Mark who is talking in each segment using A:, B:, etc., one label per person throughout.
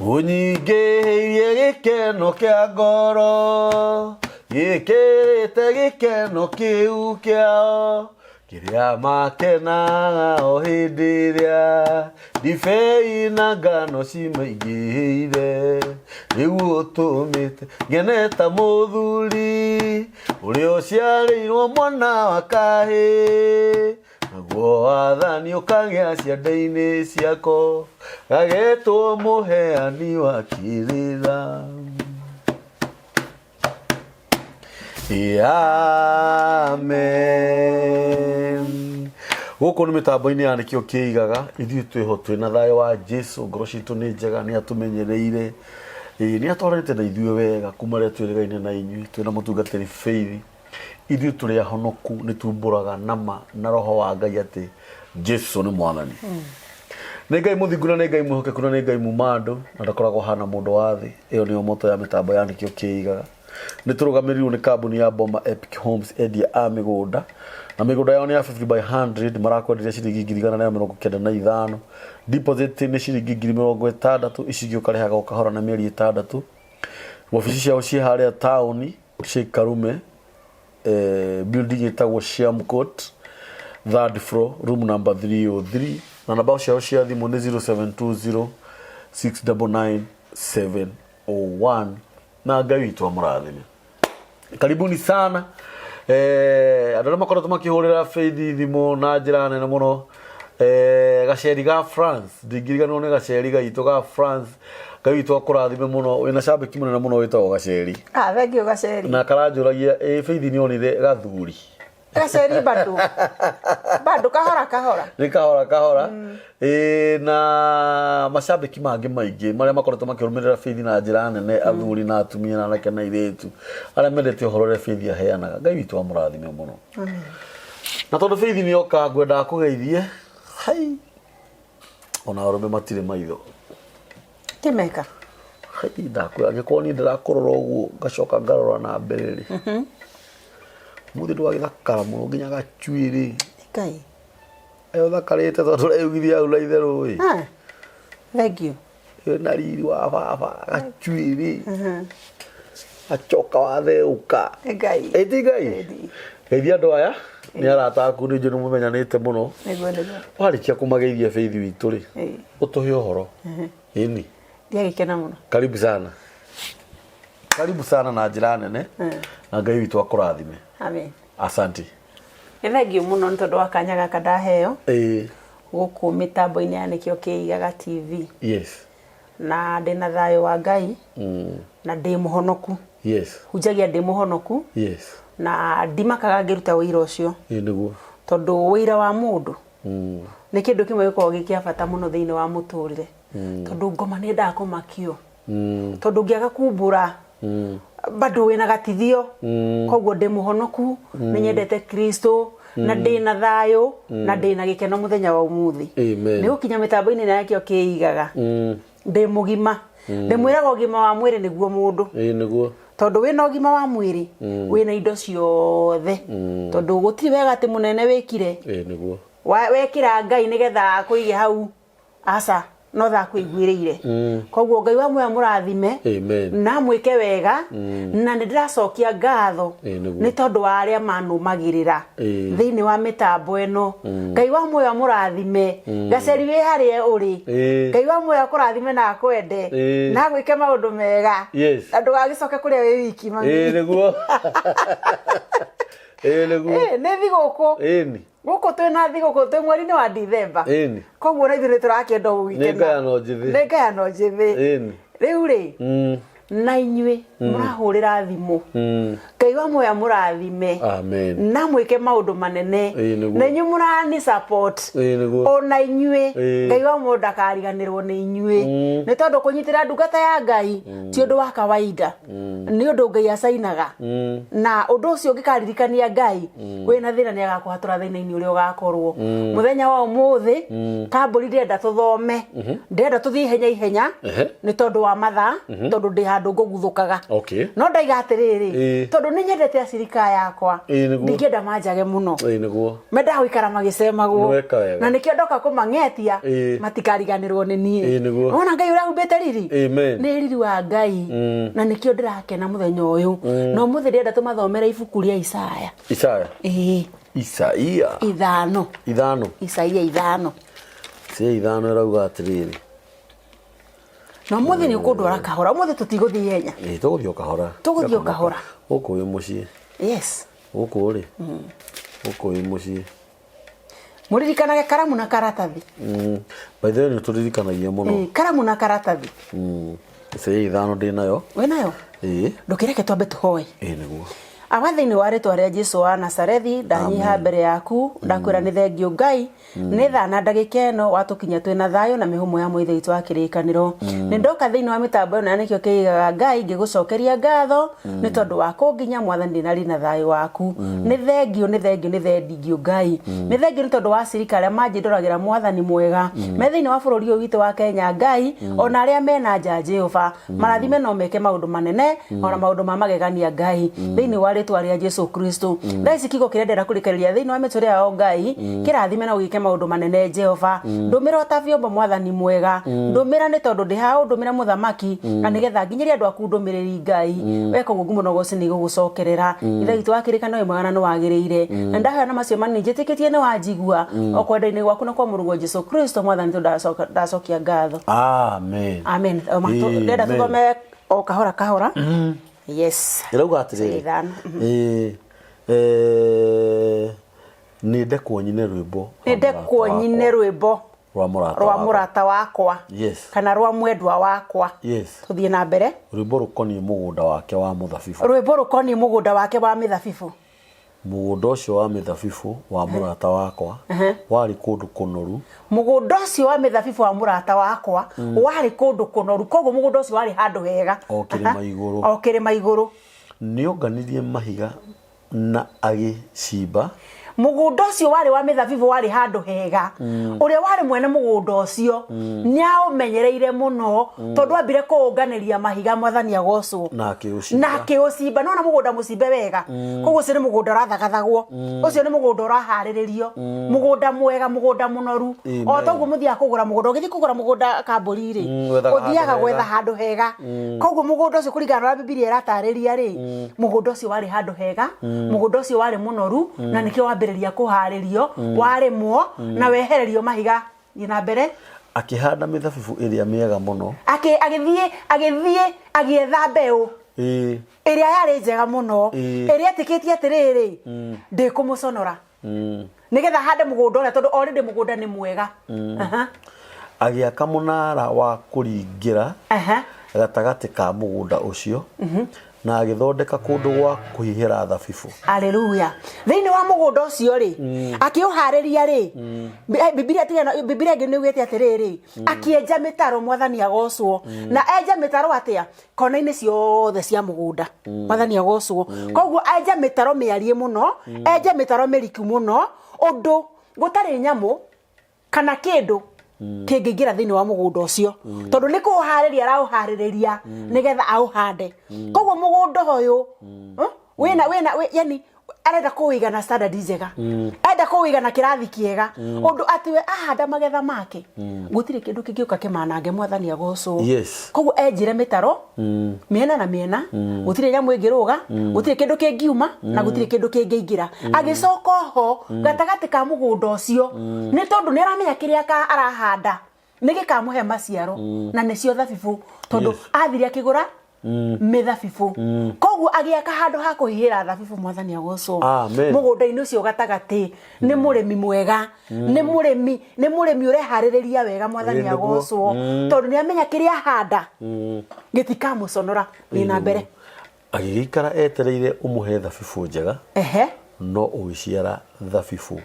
A: Ũnyingĩhĩirie gĩkeno kĩa ngoro, gĩkĩrĩte gĩkeno kĩu kĩao, kĩrĩa makenaga o hĩndĩ ĩrĩa ndibei na ngano cimaingĩhĩire. Rĩu ũtũmĩte ngene ta mũthuri ũrĩa ũciarĩirwo mwana wa kahĩĩ. Naguo wathani ũkagĩa ciande-inĩ ciako, gagetwo mũheani wa kĩrĩra. Amen. Gũkũ nĩ mĩtambo-inĩ ya nĩkĩo kĩigaga ithuĩ twĩho twĩ na thayũ wa Jesu, ngoro citũ nĩ njega, nĩ atũmenyereire, Ĩĩ, nĩ atwaranĩte na ithuĩ wega kuma rĩrĩa twĩrĩgaine na inyuĩ twĩ na mũtungatĩri Faith. Ithuĩ tũrĩ ahonoku nĩ tumbũraga nama na roho wa Ngai atĩ Jesu nĩ mwathani. Nĩ Ngai mũthingu na nĩ Ngai mwĩhokeku na nĩ Ngai muma andũ na ndakoragwo hana mũndũ wa thĩ. Ĩyo nĩyo moto ya mĩtambo ya nĩkĩo kĩigaga. Nĩ tũrũgamĩrĩirwo nĩ kambuni ya Boma Epic Homes endia a mĩgũnda na mĩgũnda yao nĩ ya 50 by 100 marakwenderia ciringi 195,000. Deposit nĩ ciringi 60,000 ici ingĩ ũkarĩhaga o kahora na mĩeri ĩtandatũ. Wabici ciao ciĩ harĩa taũni Sheikh Karume building ĩtagwo Shiam Court third floor room number 303 na namba ciao cia thimũ nĩ 0720 699 701 na Ngai witũ amũrathime. Karibuni sana andũ arĩa makoretwo makĩhũrĩra Faith thimũ na njĩra nene mũno gaceri ga France ndingĩriganĩrwo nĩ gaceri gaitũ ga France. Ngai witũ akũrathime mũno wĩna cambĩki mũnene mũno wĩtagwo gaceri.
B: Ah, thank you gaceri.
A: Na karanjũragia ĩ Faith nĩ onire gathuri.
B: Gaceri bado. Bado kahora kahora.
A: Nĩ kahora kahora. Ĩ na macambĩki mangĩ maingĩ marĩa makoretwo makĩrũmĩrĩra Faith na njĩra nene athuri na atumia na anake na airĩtu arĩa mendete ũhoro ũrĩa Faith aheanaga. Ngai witũ amũrathime mũno. Na tondũ Faith nĩ oka ngwendaga kũgeithie hai ona arũme matirĩ maitho.
B: Kĩmeka.
A: Hai ndakwĩra angĩkorwo niĩ ndĩrakũrora ũguo ngacoka ngarora na mbere rĩ. Mũthĩ ndwagĩthakara mũno nginya gachuĩrĩ.
B: Ngai.
A: Ĩyo thakarĩte tondũ ũreyugithia hau na itherũ ĩ.
B: Ah, thank you.
A: Ĩna riri wa baba gachuĩrĩ. Acoka watheũka.
B: Ngai.
A: Ĩti Ngai.
B: Ĩti.
A: Geithia andũ aya nĩ arata aku nĩ njũĩ nĩ mũmenyanĩte mũno.
B: Nĩguo nĩguo.
A: Warĩkia kũmageithia Faith witũ rĩ,
B: Ĩĩ.
A: ũtũhe ũhoro. Ĩni.
B: Ndiagĩkena mũno.
A: Karibu sana. Karibu sana na njĩra nene. Na Ngai witũ akũrathime.
B: Amen.
A: Asante.
B: Nĩ thengiũ mũno nĩ tondũ wa kanya gaka ndaheo
A: Ĩĩ.
B: gũkũ mĩtambo-inĩ ya Nĩkĩo Kĩigaga TV.
A: Yes.
B: Na ndĩna thayũ wa Ngai na ndĩ mũhonoku.
A: Yes.
B: Hunjagia ndĩ mũhonoku.
A: Yes.
B: Na ndimakaga ngĩruta ũira ũcio.
A: Ĩĩ nĩguo.
B: Tondũ ũira wa mũndũ nĩ kĩndũ kĩmwe gĩkoragwo gĩ kĩa bata mũno thĩinĩ wa mũtũrĩre. Tondũ ngoma nĩ yendaga kũmakio. Tondũ ũngĩaga kumbũra bado wĩna gatithio. Koguo ndĩ mũhonoku, nĩ nyendete Kristo na ndĩna thayũ na ndĩna gĩkeno mũthenya wa ũmũthĩ.
A: Amen.
B: Nĩ gũkinya mĩtambo-inĩ ĩno ya Kĩo Kĩigaga. Ndĩ mũgima. Ndĩmwĩraga ũgima wa mwĩrĩ nĩguo mũndũ.
A: Ĩĩ nĩguo.
B: Tondũ wĩna ũgima wa mwĩrĩ wĩna indo ciothe. Tondũ gũtirĩ wega atĩ mũnene wĩkire.
A: Ĩĩ nĩguo.
B: Wekĩra Ngai nĩgetha akũige hau. Aca, no tha akũiguĩrĩire. Koguo Ngai wa muoyo amũrathime
A: Amen.
B: na amwĩke wega na nĩ ndĩracokia ngatho
A: Ĩĩ nĩguo.
B: nĩ tondũ wa arĩa manũmagĩrĩra
A: Ĩĩ.
B: thĩinĩ wa mĩtambo ĩno. Ngai wa muoyo amũrathime. Gaceri wĩ harĩa ũrĩ.
A: Ĩĩ.
B: Ngai wa muoyo akũrathime na akwende
A: Ĩĩ.
B: na agwĩke maũndũ mega.
A: Yes.
B: Na ndũgagĩcoke kũrĩa wĩ wiki mami.
A: Ĩĩ nĩguo. Ĩĩ nĩguo.
B: Ĩĩ, nĩ thigũkũ.
A: Ĩni.
B: Gũkũ twĩna thigũkũ twĩ mweri-inĩ wa Dithemba.
A: Ĩni.
B: Koguo na ithuĩ nĩ tũrakĩenda gũgĩkena.
A: Nĩ ngayano njĩthĩ.
B: Nĩ ngayano njĩthĩ.
A: Ĩni.
B: Rĩu rĩ, na inyuĩ mũrahũrĩra thimũ. Ngai wa muoyo amũrathime.
A: Amen.
B: Na mwĩke maũndũ manene.
A: Ĩĩ, nĩguo.
B: Na inyuĩ mũrani support.
A: Ĩĩ, nĩguo.
B: Ona inyuĩ
A: Ĩĩ.
B: Ngai wa muoyo ndakariganĩrwo nĩ inyuĩ. Nĩ tondũ kũnyitĩra ndungata ya Ngai ti ũndũ wa kawaida. Nĩ ũndũ Ngai acainaga. Na ũndũ ũcio ũngĩkaririkania Ngai wĩna thĩna nĩ agakũhatũra thĩna-inĩ ũrĩa ũgakorwo. Mũthenya wa ũmũthĩ kambũri ndĩrenda tũthome. Ndĩrenda tũthiĩ ihenya ihenya
A: Ehe.
B: nĩ tondũ wa mathaa tondũ ndĩ handũ handũ ngũguthũkaga.
A: Okay.
B: No ndaiga atĩrĩrĩ, tondũ nĩ nyendete acirika yakwa,
A: Ĩĩ, nĩguo.
B: ndingĩenda manjage mũno.
A: Ĩĩ, nĩguo.
B: Mendaga gũikara magĩcemagwo.
A: Nĩweka wega.
B: Na nĩkĩo ndoka kũmang'etia, matikariganĩrwo nĩ niĩ.
A: Ĩĩ, nĩguo.
B: Wona Ngai ũrĩa humbĩte riri?
A: Amen.
B: Nĩ riri wa Ngai. Na nĩkĩo ndĩrakena mũthenya ũyũ. Na ũmũthĩ ndĩrenda tũmathomere ibuku rĩa Isaya.
A: Isaya.
B: Ĩĩ.
A: Isaia.
B: 5.
A: 5.
B: Isaia 5.
A: Isaia 5 ĩrauga atĩrĩrĩ.
B: Na ũmũthĩ nĩ ũkũndwara kahora, ũmũthĩ tũtigũthiĩ ihenya.
A: Ĩĩ, tũgũthiĩ o kahora.
B: Tũgũthiĩ o kahora.
A: Gũkũ wĩ mũciĩ.
B: Yes.
A: Gũkũ rĩ. Gũkũ wĩ mũciĩ.
B: Mũririkanage karamu na karatathi.
A: By the way, nĩ tũririkanagia mũno.
B: Ĩĩ, karamu na karatathi.
A: Isaia 5 ndĩ nayo.
B: Wĩ nayo?
A: Ĩĩ.
B: Ndũkĩreke twambe tũhoe.
A: Ĩĩ, nĩguo.
B: Awa thĩinĩ wa rĩtwa rĩa Jesu wa Nazarethi, ndanyiha mbere yaku, ndakwĩra nĩ thengio Ngai, nĩ thaa na ndagĩka ĩno watũkinya twĩ na thayũ na mĩhũmũ ya mũithe witũ wa kĩrĩkanĩro. Nĩ ndoka thĩinĩ wa mĩtambo ĩno ya Nĩkĩo Kĩigaga Ngai ngĩgũcokeria ngatho nĩ tondũ wa kũnginya Mwathani ndĩ na riri na thayũ waku. Nĩ thengio, nĩ thengio, nĩ thengio Ngai. Nĩ thengio nĩ tondũ wa acirika arĩa manjĩndoragĩra Mwathani mwega me thĩinĩ wa bũrũri ũyũ witũ wa Kenya Ngai, ona arĩa mena nja Jehova. Marathime no meke maũndũ manene ona maũndũ ma magegania Ngai thĩinĩ wa rĩtwa rĩa Jesu Kristo. Thaa ici kiugo kĩrĩa ndĩrenda kũrĩkĩrĩria thĩinĩ wa mĩtũrĩre yao Ngai kĩrathime no gĩke maũndũ manene Jehova. Ndũmĩra o ta vyombo Mwathani mwega, ndũmĩra nĩ tondũ ndĩ haha ũndũmĩre mũthamaki na nĩgetha nginyĩrie andũ aku ndũmĩrĩri Ngai. Weka ũguo ngumo na ũgoci nĩ igũgũcokerera. Ithe witũ wa kĩrĩkanĩro wĩ mwega na nĩ wagĩrĩire, na ndahoya na macio manini njĩtĩkĩtie nĩ wanjigua o kwenda-inĩ gwaku na kwa mũrũguo Jesu Kristo Mwathani tũ ndacokia ngatho.
A: Amen.
B: Amen. Ndĩrenda tũthome o kahora kahora. Yes.
A: Ĩrauga atĩrĩrĩ.
B: 5.
A: Ĩĩ, nĩ ndekwo nyine rwĩmbo
B: Nĩ ndekwo nyine rwĩmbo
A: rwa mũrata
B: rwa
A: wakwa.
B: mũrata wakwa.
A: Yes.
B: Kana rwa mwendwa wakwa.
A: Yes.
B: Tũthiĩ na mbere.
A: Rwĩmbo rũkoniĩ mũgũnda wake wa mũthabibũ.
B: Rwĩmbo rũkoniĩ mũgũnda wake wa mĩthabibũ.
A: Mũgũnda ũcio wa mĩthabibũ wa mũrata wakwa warĩ kũndũ kũnoru.
B: Mũgũnda ũcio wa mĩthabibũ wa mũrata wakwa warĩ kũndũ kũnoru, koguo mũgũnda ũcio warĩ handũ hega.
A: O kĩrĩma igũrũ.
B: O kĩrĩma igũrũ.
A: Nĩonganirie mahiga na agĩcimba.
B: Mũgũnda ũcio warĩ wa mĩthabibũ warĩ handũ hega. Ũrĩa warĩ mwene mũgũnda ũcio nĩaũmenyereire mũno tondũ ambire kũũnganĩria mahiga Mwathani agocwo.
A: Na akĩũcimba.
B: Na akĩũcimba. Nĩwona mũgũnda mũcimbe wega. Koguo ũcio nĩ mũgũnda ũrathagathagwo. Ũcio nĩ mũgũnda ũraharĩrĩrio. Mũgũnda mwega, mũgũnda mũnoru. O toguo mũthiaga kũgũra mũgũnda. Ũgĩthiĩ kũgũra mũgũnda kambũri rĩ,
A: Wethaga
B: ũthiaga
A: handũ
B: gwetha
A: hega.
B: handũ hega. Koguo mũgũnda ũcio kũringana na ũrĩa Bibilia ĩratarĩria rĩ, mũgũnda ũcio warĩ handũ hega, mũgũnda ũcio warĩ mũnoru, na nĩkĩo wambĩrĩria kũharĩrio, warĩmwo, na wehererio mahiga. Thiĩ na mbere.
A: Akĩhanda mĩthabibũ ĩrĩa mĩega mũno.
B: Agĩthiĩ, agĩthiĩ, agĩetha mbeũ. Ĩrĩa yarĩ njega mũno. Ĩrĩa etĩkĩtie atĩrĩrĩ, ndĩkũmũconora. Nĩgetha ahande mũgũnda ũrĩa, tondũ already mũgũnda nĩ mwega.
A: Agĩaka mũnara wa kũringĩra gatagatĩ ka mũgũnda ũcio, na agĩthondeka kũndũ gwa kũhihĩra thabibũ.
B: Haleluya. Thĩinĩ wa mũgũnda ũcio rĩ, akĩũharĩria rĩ, Bibilia tiga ĩno, Bibilia ĩngĩ nĩ ĩugĩte atĩrĩrĩ, akĩenja mĩtaro Mwathani agocwo. Na enja mĩtaro atĩa? Kona-inĩ ciothe cia mũgũnda. Mwathani agocwo. Koguo enja mĩtaro mĩariĩ mũno, enja mĩtaro mĩriku mũno, ũndũ gũtarĩ nyamũ kana kĩndũ kĩngĩingĩra thĩinĩ wa mũgũnda ũcio. Tondũ nĩ kũũharĩria araũharĩrĩria nĩgetha aũhande. Koguo mũgũnda ũyũ, wĩna, wĩna, wĩ, yani, arenda kũũiga na standard njega. Arenda kũũiga na kĩrathi kĩega. Ũndũ atĩ we ahanda magetha make, gũtirĩ kĩndũ kĩngĩũka kĩmanange Mwathani agocwo.
A: Yes.
B: Koguo enjire mĩtaro, mĩena na mĩena, gũtirĩ nyamũ ĩngĩrũga, gũtirĩ kĩndũ kĩngiuma, na gũtirĩ kĩndũ kĩngĩingĩra. Agĩcoka oho, gatagatĩ ka mũgũnda ũcio, nĩ tondũ nĩ aramenya kĩrĩa arahanda, nĩ gĩkamũhe maciaro, na nĩcio thabibũ, tondũ athire akĩgũra mĩthabibũ. Koguo agĩaka handũ ha kũhihĩra thabibũ Mwathani agocwo.
A: Amen.
B: Mũgũnda-inĩ ũcio gatagatĩ nĩ mũrĩmi mwega, nĩ mũrĩmi, nĩ mũrĩmi ũreharĩrĩria wega Mwathani
A: Ĩĩ, nĩguo.
B: agocwo. Tondũ nĩ amenya kĩrĩa ahanda gĩtikamũconora. Thiĩ na mbere.
A: Agĩgĩikara etereire ũmũhe thabibũ njega, no ũgĩciara thabibũ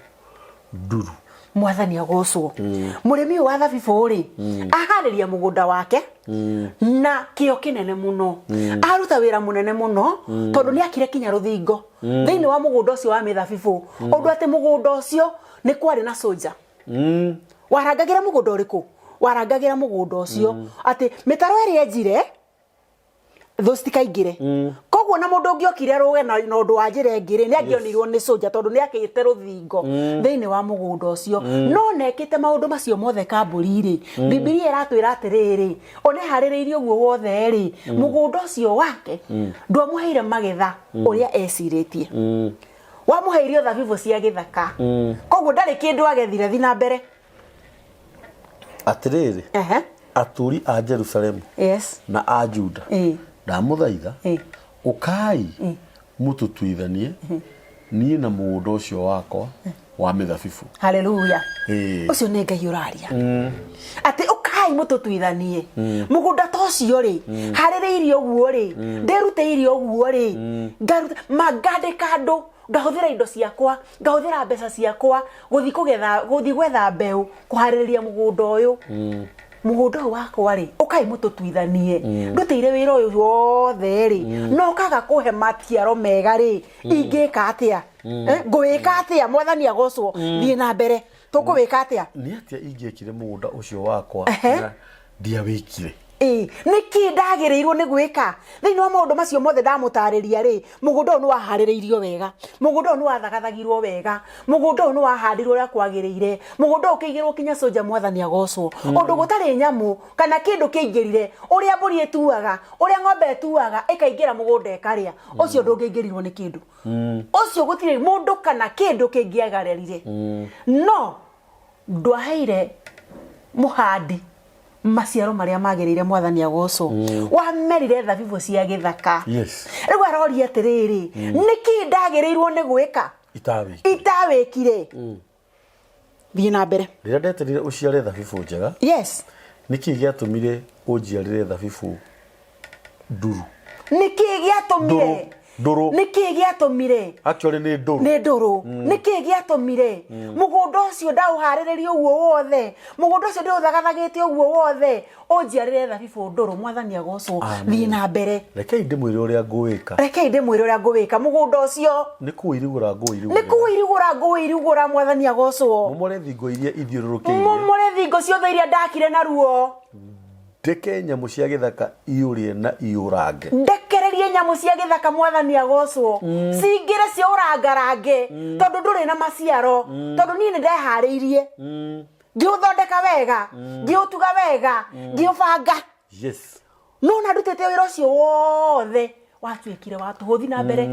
A: nduru.
B: Mwathani agocwo. Mũrĩmi ũyũ wa thabibũ rĩ, aharĩria mũgũnda wake na kĩo kĩnene mũno. Aruta wĩra mũnene mũno, tondũ nĩ akire kinya rũthingo thĩinĩ wa mũgũnda ũcio wa mĩthabibũ, ũndũ atĩ mũgũnda ũcio nĩ kwarĩ na soldier. Warangagĩra mũgũnda ũrĩkũ? Warangagĩra mũgũnda ũcio. Atĩ mĩtaro ĩrĩa enjire, Thũ citikaingĩre. Koguo na mũndũ ũngĩokire arũge na ũndũ wa njĩra ĩngĩ rĩ, nĩ angĩonirwo nĩ soja tondũ nĩ akĩte rũthingo thĩinĩ wa mũgũnda ũcio. No nekĩte maũndũ macio mothe kambũri rĩ, Bibilia ĩratwĩra atĩrĩrĩ, oneharĩrĩirie ũguo wothe rĩ, mũgũnda ũcio wake ndwamũheire magetha ũrĩa ecirĩtie. Wamũheire thabibũ cia gĩthaka. Koguo ndarĩ kĩndũ agethire. Thi na mbere.
A: Atĩrĩrĩ, atũũri a Jerusalemu na a Juda, ndamũthaitha, ũkai mũtũtuithanie niĩ na mũgũnda ũcio wakwa wa mĩthabibũ.
B: Haleluya. Ũcio nĩ Ngai ũraria atĩ ũkai mũtũtuithanie mũgũnda ta ũcio rĩ, harĩrĩirie ũguo rĩ, ndĩrutĩire ũguo rĩ, ngaruta ma ngandĩka andũ, ngahũthĩra indo ciakwa, ngahũthĩra mbeca ciakwa gũthiĩ kũgetha, gũthiĩ gwetha mbeũ, kũharĩrĩria mũgũnda ũyũ, mũgũnda ũyũ wakwa rĩ, ũkai mũtũtuithanie. Ndutĩire wĩra ũyũ wothe rĩ, no ũkaga kũhe maciaro mega rĩ, ingĩka atĩa? Ngũwĩka atĩa? Mwathani agocwo. Thiĩ na mbere, tũkũwĩka atĩa?
A: Nĩ atĩa ingĩekire mũgũnda ũcio wakwa na ndiawĩkire?
B: Ĩĩ, nĩkĩ ndagĩrĩirwo nĩ gwĩka? Thĩinĩ wa maũndũ macio mothe ndamũtarĩria rĩ, mũgũnda ũyũ nĩ waharĩrĩirio wega, mũgũnda ũyũ nĩ wathagathagirwo wega, mũgũnda ũyũ nĩ wahandirwo ũrĩa kwagĩrĩire, mũgũnda ũyũ ũkĩigĩrwo kinya cũnja, mwathani agocwo. Ũndũ gũtarĩ nyamũ kana kĩndũ kĩaingĩrire, ũrĩa mbũri ĩtuaga, ũrĩa ng'ombe ĩtuaga, ĩkaingĩra mũgũnda ĩkarĩa, ũcio ndũngĩaingĩrirwo nĩ kĩndũ. Ũcio gũtirĩ mũndũ kana kĩndũ kĩngĩagararire. No ndwaheire mũhandi maciaro marĩa magĩrĩire, mwathani agocwo. Wamerire thabibũ cia gĩthaka. Rĩu aroria atĩrĩrĩ, nĩkĩ ndagĩrĩirwo nĩ gwĩka
A: itawĩkire?
B: Itawĩkire. Thiĩ na mbere.
A: Rĩrĩa ndeterire ũciare thabibũ njega, nĩkĩ gĩatũmire ũnjiarĩre thabibũ nduru?
B: Nĩkĩ gĩatũmire?
A: Ndũrũ.
B: Nĩkĩ gĩatũmire?
A: Actually nĩ ndũrũ.
B: Nĩ ndũrũ. Nĩkĩ gĩatũmire mũgũnda ũcio ndaũharĩrĩria ũguo wothe, mũgũnda ũcio ndĩũthagathagĩte ũguo wothe, ũnjiarĩre thabibũ ndũrũ? Mwathani agocwo. Thiĩ na mbere.
A: Rekei ndĩmwĩre ũrĩa ngũwĩka.
B: Rekei ndĩmwĩre ũrĩa ngũwĩka mũgũnda ũcio.
A: Nĩ kũũirigũra ngũũirigũrĩra.
B: Nĩ kũũirigũra ngũũirigũra, mwathani agocwo.
A: Momore thingo iria ithiũrũrũkĩirie.
B: Momore thingo ciothe iria ndakire naruo.
A: Ndeke nyamũ cia gĩthaka iũrĩe na iũrange.
B: Ndekererie nyamũ cia gĩthaka, mwathani agocwo, cingĩre ciũrangarange, tondũ ndũrĩ na maciaro, tondũ niĩ nĩ ndeharĩirie, ngĩũthondeka wega, ngĩũtuga wega, ngĩũbanga. No na ndutĩte wĩra ũcio wothe, watuĩkire wa tũhũ. Thiĩ na mbere.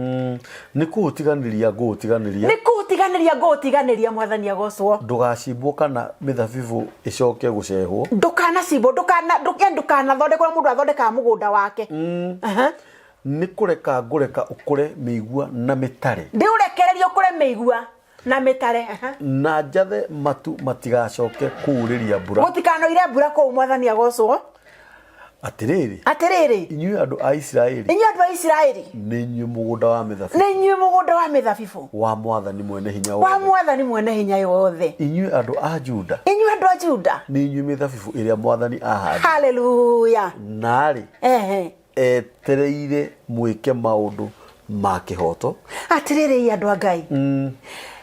A: Nĩ kũũtiganĩria ngũũtiganĩria.
B: Nĩ kũũtiganĩria ngũũtiganĩria, mwathani agocwo.
A: Ndũgacimbwo kana mĩthabibũ ĩcoke gũcehwo.
B: Ndũkanacimbo, ndũkana yani ndũkanathondekwo ũrĩa mũndũ athondekaga mũgũnda wake. Aha.
A: Nĩ kũreka ngũreka ũkũre mĩigua na mĩtare.
B: Ndĩũrekererie ũkũre mĩigua na mĩtare. Aha.
A: Na njathe matu matigacoke kuurĩria mbura.
B: Gũtikanoire mbura kũu, mwathani agocwo.
A: Atĩrĩrĩ,
B: Atĩrĩrĩ,
A: inyuĩ andũ a Isiraeli,
B: inyuĩ andũ a Isiraeli,
A: nĩ inyuĩ mũgũnda wa mĩthabibũ
B: nĩ inyuĩ mũgũnda wa mĩthabibũ
A: wa Mwathani mwene hinya
B: wa
A: wothe.
B: Mwathani mwene hinya wothe.
A: Inyuĩ andũ a Juda,
B: Inyuĩ andũ a Juda,
A: nĩ inyuĩ mĩthabibũ ĩrĩa Mwathani ahandire.
B: Haleluya.
A: Narĩ etereire mwĩke maũndũ ma kĩhooto.
B: Atĩrĩrĩ, andũ a Ngai,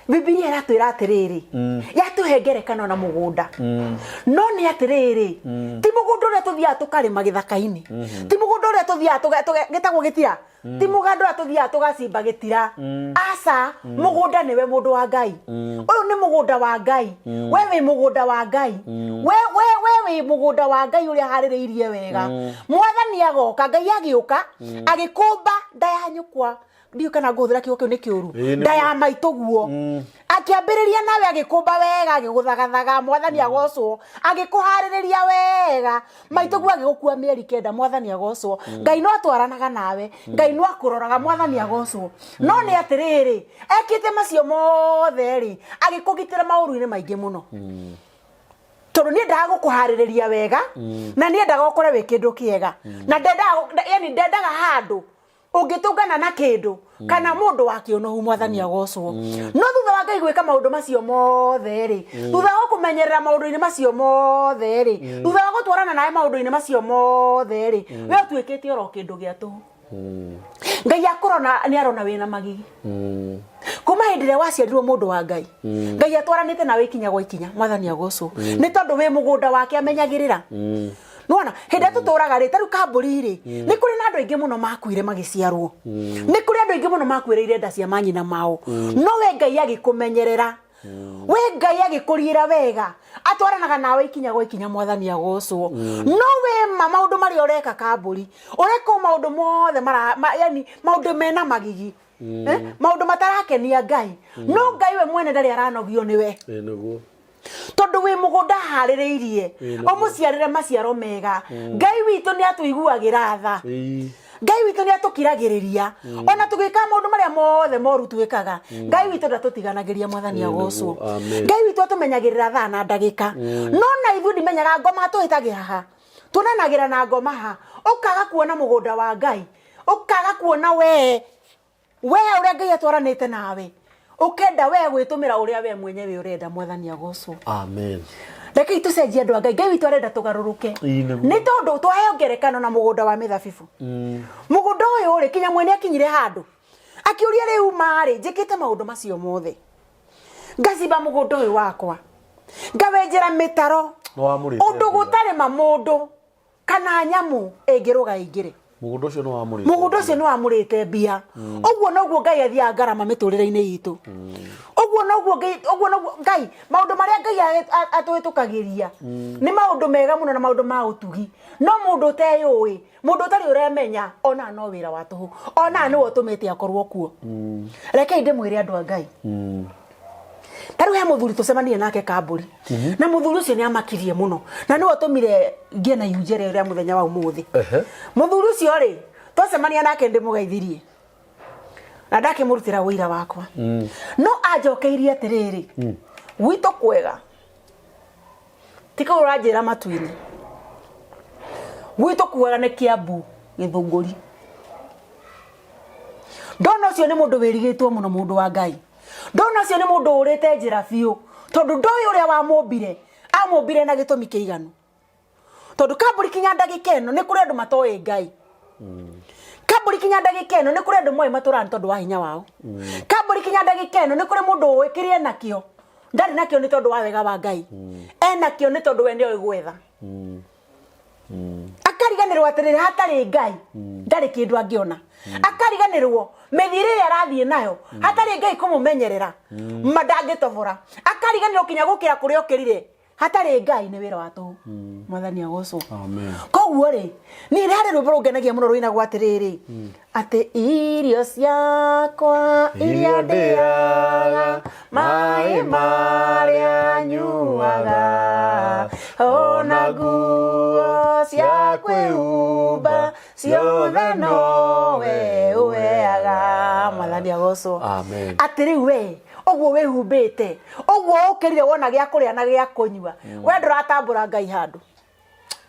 B: Bibilia ĩratwĩra atĩrĩrĩ, yatũhe ngerekano na mũgũnda. No nĩ atĩrĩrĩ, ti mũgũnda ũrĩa tũthiaga tũkarĩma gĩthaka-inĩ, ti mũgũnda ũrĩa tũthiaga gĩtagwo gĩtira, ti mũgũnda ũrĩa tũthiaga tũgacimba gĩtira. Aca, mũgũnda nĩwe mũndũ wa Ngai. Ũyũ nĩ mũgũnda wa Ngai. We wĩ mũgũnda wa Ngai. We wĩ mũgũnda wa Ngai ũrĩa harĩrĩirie wega. Mwathani agoka, Ngai agĩũka agĩkũmba nda ya nyũkwa, ndiũ kana ngũhũthĩra kiugo kĩu nĩ kĩũru.
A: Ĩĩ, nĩ
B: Nda ya maitũ guo akĩambĩrĩria nawe, agĩkũmba wega, agĩgũthagathaga, mwathani agocwo, agĩkũharĩrĩria wega maitũ guo agĩgũkua mĩeri 9, mwathani agocwo. Ngai no atwaranaga nawe, Ngai no akũroraga, mwathani agocwo. No nĩ atĩrĩrĩ, ekĩte macio mothe rĩ, agĩkũgitĩra maũru-inĩ maingĩ mũno, tondũ niendaga gũkũharĩrĩria wega na niendaga ũkore wĩ kĩndũ kĩega na ndendaga, yani ndendaga handũ ũngĩtũngana na kĩndũ kana mũndũ wa kĩũnũhu, mwathani agocwo. No thutha wa Ngai gwĩka maũndũ macio mothe rĩ, thutha wa kũmenyerera maũndũ-inĩ macio mothe rĩ, thutha wa gũtwarana nawe maũndũ-inĩ macio mothe rĩ, we ũtuĩkĩte oro kĩndũ gĩa tũhũ. Ngai akũrona nĩ arona wĩna magigi kuma hĩndĩ ĩrĩa waciarirwo. Mũndũ wa Ngai, Ngai atwaranĩte nawe ikinya gwa ikinya, mwathani agocwo, nĩ tondũ wĩ mũgũnda wake amenyagĩrĩra. Nĩwona hĩndĩ ĩrĩa tũtũraga rĩ, ta rĩu kambũri rĩ, nĩ kũrĩ na andũ aingĩ mũno makuire magĩciarwo, nĩ kũrĩ andũ aingĩ mũno makuĩrĩire nda cia manyina mao, no we Ngai agĩkũmenyerera, we Ngai agĩkũriĩra wega, atwaranaga nawe ikinya gwa ikinya, Mwathani agocwo. No we ma maũndũ marĩa ũreka kambũri, ũreka o maũndũ mothe mara, ma, yani maũndũ mena magigi, maũndũ matarakenia Ngai, no Ngai we mwene ndarĩ aranogio nĩwe.
A: Ĩĩ nĩguo.
B: Tondũ wĩ mũgũnda harĩrĩirie
A: Ĩĩ nĩguo.
B: Ũmũciarĩre maciaro mega. Ngai witũ nĩ atũiguagĩra tha. Ngai witũ nĩ atũkiragĩrĩria ona tũgĩkaga maũndũ marĩa mothe moru twĩkaga. Ngai witũ ndatũtiganagĩria, Mwathani
A: Ĩĩ
B: agocwo.
A: nĩguo. Amen.
B: Ngai witũ atũmenyagĩrĩra thaa na ndagĩka, no na ithuĩ ndimenyaga ngoma tũhĩtagĩra ha, tuonanagĩra na ngoma ha, ũkaga kuona mũgũnda wa Ngai, ũkaga kuona wee we ũrĩa Ngai atwaranĩte nawe, ũkenda we gwĩtũmĩra ũrĩa we mwenyewe ũrenda. Mwathani agocwo.
A: Amen.
B: Rekei tũcenjie, andũ a Ngai. Ngai witũ arenda tũgarũrũke.
A: Ĩĩ nĩguo.
B: Nĩ tondũ twaheo ngerekano na mũgũnda wa mĩthabibũ. Mũgũnda ũyũ rĩ, kinya mwene akinyire handũ akĩũria, rĩu marĩ njĩkĩte maũndũ macio mothe, ngacimba mũgũnda ũyũ wakwa, ngawenjera mĩtaro,
A: Nĩwamũrĩte
B: ũndũ
A: mbia.
B: gũtarĩma mũndũ kana nyamũ ĩngĩrũga ĩingĩre.
A: Mũgũnda ũcio nĩ wamũrĩte.
B: Mũgũnda ũcio nĩ wamũrĩte mbia. Ũguo noguo Ngai athiaga ngarama mĩtũrĩre-inĩ itũ. Ũguo noguo Ngai, ũguo noguo Ngai, maũndũ marĩa Ngai atũhĩtũkagĩria nĩ maũndũ mega mũno na maũndũ ma ũtugi, no mũndũ ũteyũĩ, mũndũ ũtarĩ ũremenya, ona no wĩra wa tũhũ, ona nĩwe ũtũmĩte akorwo kuo. Rekei ndĩmwĩre, andũ a Ngai, ta rĩu he mũthuri tũcemanirie nake kambũri, na mũthuri ũcio nĩ amakirie mũno na nĩwe ũtũmire ngĩe na ihunjia rĩrĩa rĩa mũthenya wa ũmũthĩ. Mũthuri ũcio rĩ, twacemania nake ndĩmũgeithirie na ndakĩmũrutĩra ũira wakwa, no anjokeirie atĩrĩrĩ, gwitũ kwega ti kũu ũranjĩra matu-inĩ, gwitũ kwega nĩ Kĩambu Gĩthũngũri. Ndona ũcio nĩ mũndũ wĩrigĩtwo mũno, mũndũ wa Ngai. Ndona ũcio nĩ mũndũ ũrĩte njĩra biũ, tondũ ndoĩ ũrĩa wamũmbire amũmbire na gĩtũmi kĩiganu. Tondũ kambũri kinya ndagĩka ĩno nĩ kũrĩ andũ matoĩ Ngai. Kambũri kinya ndagĩka ĩno nĩ kũrĩ andũ moĩ matũraga nĩ tondũ wa hinya wao. Kambũri kinya ndagĩka ĩno nĩ kũrĩ mũndũ ũĩ kĩrĩa enakĩo ndarĩ nakĩo nĩ tondũ wa wega wa Ngai, enakĩo nĩ tondũ we nĩoĩ gwetha. Akariganĩrwo atĩrĩrĩ, hatarĩ Ngai ndarĩ kĩndũ angĩona. Akariganĩrwo mĩthiĩre ĩrĩa arathiĩ nayo, hatarĩ Ngai kũmũmenyerera ma ndangĩtobora. Akariganĩrwo kinya gũkĩra kũrĩa okĩrire, hatarĩ Ngai nĩ wĩra wa tũhũ. Mwathani agocwo.
A: Amen.
B: Koguo rĩ, niĩ harĩ rwĩmbo rũngenagia mũno rũinagwo atĩrĩrĩ, atĩ irio ciakwa iria ndĩaga, maĩ marĩa nyuaga, ona nguo cia kwĩhumba, ciothe nowe ũheaga. Mwathani agocwo.
A: Amen.
B: Atĩ rĩu we ũguo wĩhumbĩte ũguo, ũkĩrire wona gĩa kũrĩa na gĩa kũnyua, we ndũratambũra Ngai handũ.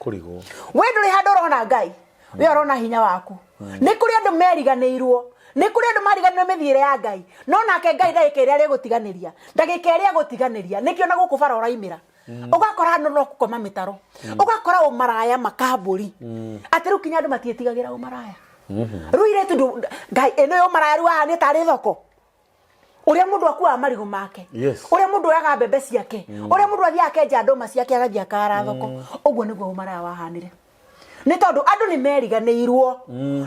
A: Kũrigwo.
B: We ndũrĩ handũ ũrona Ngai, we ũrona hinya waku. Nĩ kũrĩ andũ meriganĩirwo, nĩ kũrĩ andũ mariganĩirwo mĩthiĩre ya Ngai, no nake Ngai ndagĩka ĩrĩa arĩgũtiganĩria, ndagĩka ĩrĩa agũtiganĩria, nĩkĩo na gũkũ bara ũraimĩra, ũgakora andũ no gũkoma mĩtaro, ũgakora ũmaraya makambũri, atĩ rĩu kinya andũ matiĩtigagĩra ũmaraya. Rĩu irĩtu Ngai ĩno ya ũmaraya rĩu haha nĩ tarĩ thoko, ũrĩa mũndũ akuaga marigũ make, ũrĩa mũndũ oyaga mbembe ciake, ũrĩa mũndũ athiaga akenja ndũma ciake agathiĩ akara thoko. Ũguo nĩguo ũmaraya wahanire, nĩ tondũ andũ nĩ meriganĩirwo.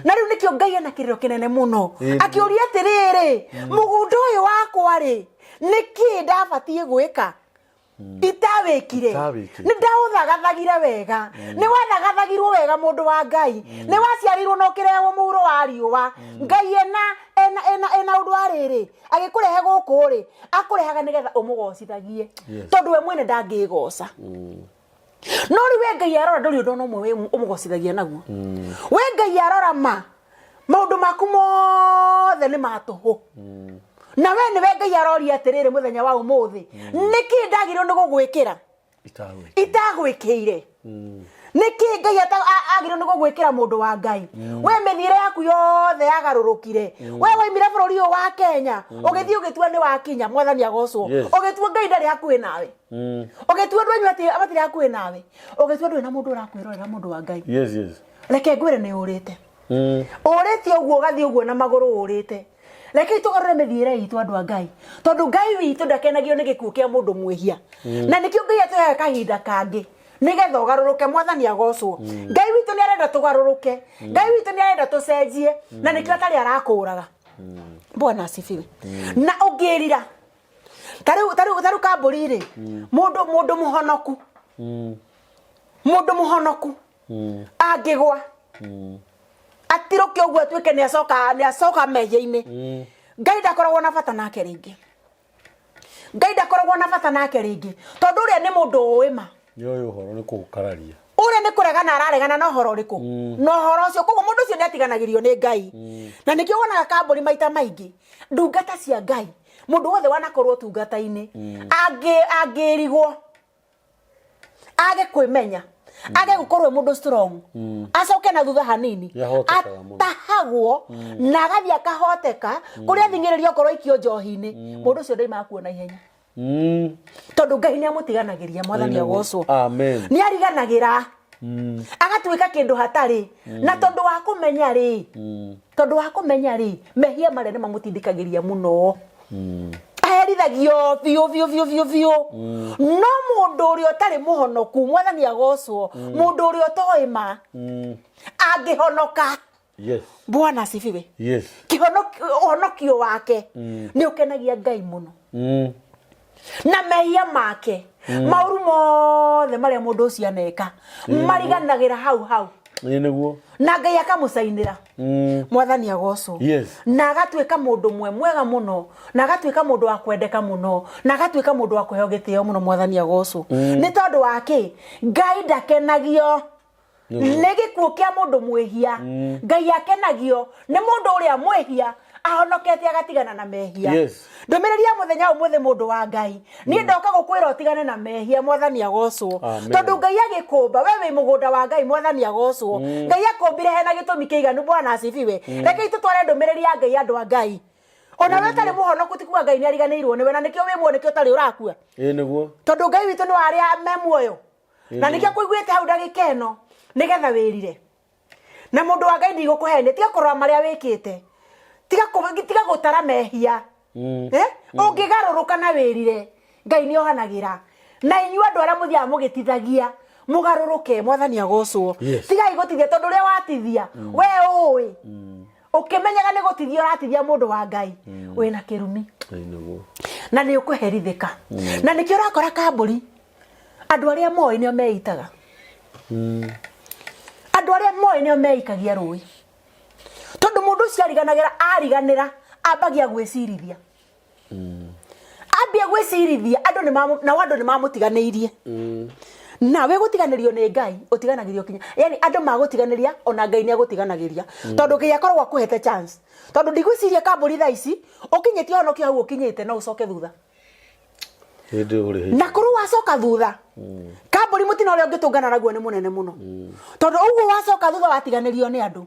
B: Na rĩu nĩkĩo Ngai ena kĩrĩro kĩnene mũno, akĩũria atĩrĩrĩ, mũgũnda ũyũ wakwa rĩ, nĩkĩ ndabatiĩ gwĩka itawĩkire?
A: Itawĩkire.
B: Nĩ ndaũthagathagire wega. Nĩ wathagathagirwo wega, mũndũ wa Ngai. Nĩ waciarirwo na ũkĩrehwo mũhuro wa riũa. Ngai ena ũndũ wa rĩrĩ agĩkũrehe gũkũ rĩ, akũrehaga nĩgetha ũmũgocithagie, tondũ we mwene ndangĩgoca. No rĩu we Ngai arora, ndũrĩ ũndũ ona ũmwe ũmũgocithagia naguo. We Ngai arora ma maũndũ maku mothe nĩ ma tũhũ. Na we nĩwe Ngai aroria atĩrĩrĩ, mũthenya wa ũmũthĩ, nĩkĩ ndagĩrĩirwo nĩ gũgwĩkĩra
A: Itagwĩkĩire.
B: Itagwĩkĩire? Nĩkĩ Ngai agĩrĩirwo nĩ gũgwĩkĩra, mũndũ wa Ngai? We mĩthiĩre yaku yothe yagarũrũkire. We waimire bũrũri ũyũ wa Kenya, ũgĩthiĩ ũgĩtua nĩ wakinya. Mwathani agocwo. Ũgĩtua Ngai ndarĩ hakuhĩ nawe, ũgĩtua andũ anyu atĩ matirĩ hakuhĩ nawe, ũgĩtua ndũrĩ na mũndũ ũrakwĩrorera, mũndũ wa Ngai.
A: Yes.
B: Reke ngwĩre, nĩ ũrĩte, ũrĩte ũguo, ũgathiĩ ũguo na magũrũ ũrĩte. Rekei tũgarũre mĩthiĩre itũ, andũ a Ngai, tondũ Ngai witũ ndakenagio nĩ gĩkuũ kĩa mũndũ mwĩhia. Na nĩkĩo Ngai atũheaga kahinda kangĩ. Nĩgetha ũgarũrũke. Mwathani agocwo. Ngai witũ nĩ arenda tũgarũrũke. Ngai witũ nĩ arenda tũcenjie, na nĩkĩo atarĩ arakũraga. Bwana asifiwe. Na ũngĩrira tarĩu tarĩu tarĩu kambũri rĩ, mũndũ mũndũ mũhonoku, mũndũ mũhonoku angĩgwa atirũke ũguo atuĩke nĩ acoka, nĩ acoka mehia-inĩ, Ngai ndakoragwo na bata nake rĩngĩ. Ngai ndakoragwo na bata nake rĩngĩ, tondũ ũrĩa nĩ mũndũ ũĩ ma.
A: Nĩ ũyũ ũhoro nĩ kũũkararia.
B: Ũrĩa nĩ kũregana araregana na ũhoro ũrĩkũ? Na ũhoro ũcio. Koguo mũndũ ũcio nĩ atiganagĩrio nĩ Ngai. Na nĩkĩo wonaga kambũri maita maingĩ ndungata cia Ngai, mũndũ wothe wanakorwo ũtungata-inĩ, angĩrigwo age kwĩmenya, age gũkorwo e mũndũ strong, acoke na thutha hanini,
A: Nĩahotekaga mũno.
B: Atahagwo na agathiĩ akahoteka kũrĩa athing'ĩrĩrio okorwo aikio njohi-inĩ, mũndũ ũcio ndaimaga kuona ihenya, tondũ Ngai nĩ amũtiganagĩria. Mwathani agocwo.
A: Amen.
B: Nĩ ariganagĩra, agatuĩka kĩndũ hatarĩ. Na tondũ wa kũmenya rĩ, tondũ wa kũmenya rĩ, mehia marĩa nĩ mamũtindĩkagĩria mũno, aherithagio biũ biũ biũ biũ biũ. No mũndũ ũrĩa ũtarĩ mũhonoku, Mwathani agocwo, mũndũ ũrĩa ũtoĩ ma, angĩhonoka, Bwana asifiwe, ũhonokio wake nĩ ũkenagia Ngai mũno, na mehia make maũru mothe marĩa mũndũ ũcio aneka mariganagĩra hau hau.
A: Ĩ nĩguo.
B: Na Ngai akamũcainĩra. Mwathani agocwo. Na agatuĩka mũndũ mwe mwega mũno, na agatuĩka mũndũ wa kwendeka mũno, na agatuĩka mũndũ wa kũheo gĩtĩo mũno. Mwathani agocwo. Nĩ tondũ wa kĩ? Ngai ndakenagio nĩ gĩkuũ kĩa mũndũ mwĩhia. Ngai akenagio nĩ mũndũ ũrĩa mwĩhia ahonokete agatigana na mehia. Ndũmĩrĩri ya mũthenya ũmũthĩ, mũndũ wa Ngai, niĩ ndoka gũkwĩra ũtigane na mehia. Mwathani agocwo.
A: Amen.
B: Tondũ Ngai agĩkũmba, we wĩ mũgũnda wa Ngai. Mwathani agocwo. Ngai akũmbire hena gĩtũmi kĩiganu. Bwana asifiwe. Rekei tũtware ndũmĩrĩri ya Ngai, andũ a Ngai. Ona we ũtarĩ mũhonoku, ti kuga Ngai nĩ ariganĩirwo nĩwe, na nĩkĩo wĩ muoyo, nĩkĩo ũtarĩ ũrakua.
A: Ĩ nĩguo.
B: Tondũ Ngai witũ nĩ wa arĩa me muoyo, na nĩkĩo kũiguĩte hau ndagĩka ĩno nĩgetha wĩrire. Na mũndũ wa Ngai, ndigũkũhenia, tiga kũrora marĩa wĩkĩte, tiga gũtara mehia. Eh? Ũngĩgarũrũka na wĩrire, Ngai nĩ ohanagĩra. Na inyuĩ andũ arĩa mũthiaga mũgĩtithagia, mũgarũrũke. Mwathani agocwo. Tigai gũtithia, tondũ ũrĩa watithia we ũĩ ũkĩmenyaga nĩ gũtithia ũratithia, mũndũ wa Ngai, wĩna kĩrumi.
A: Ĩ nĩguo.
B: Na nĩ ũkũherithĩka. Na nĩkĩo ũrakora kambũri andũ arĩa moĩ nĩo meitaga, andũ arĩa moĩ nĩo meikagia rũĩ, tondũ mũndũ ũcio ariganagĩra, ariganĩra ambagia gwĩcirithia, ambia gwĩcirithia andũ nĩ nao andũ nĩ mamũtiganĩirie. Na wĩ gũtiganĩrio nĩ Ngai, ũtiganagĩrio kinya, yani andũ magũtiganĩria, ona Ngai nĩ agũtiganagĩria, tondũ Ngai akoragwo akũhete chance. Tondũ ndigwĩciria kambũri thaa ici ũkinyĩtie ũhonokio hau ũkinyĩte no ũcoke thutha.
A: Hĩndĩ ũrĩ hĩndĩ.
B: Na korwo wacoka thutha, kambũri, mũtino ũrĩa ũngĩtũngana naguo nĩ mũnene mũno, tondũ ũguo wacoka thutha watiganĩrio nĩ andũ,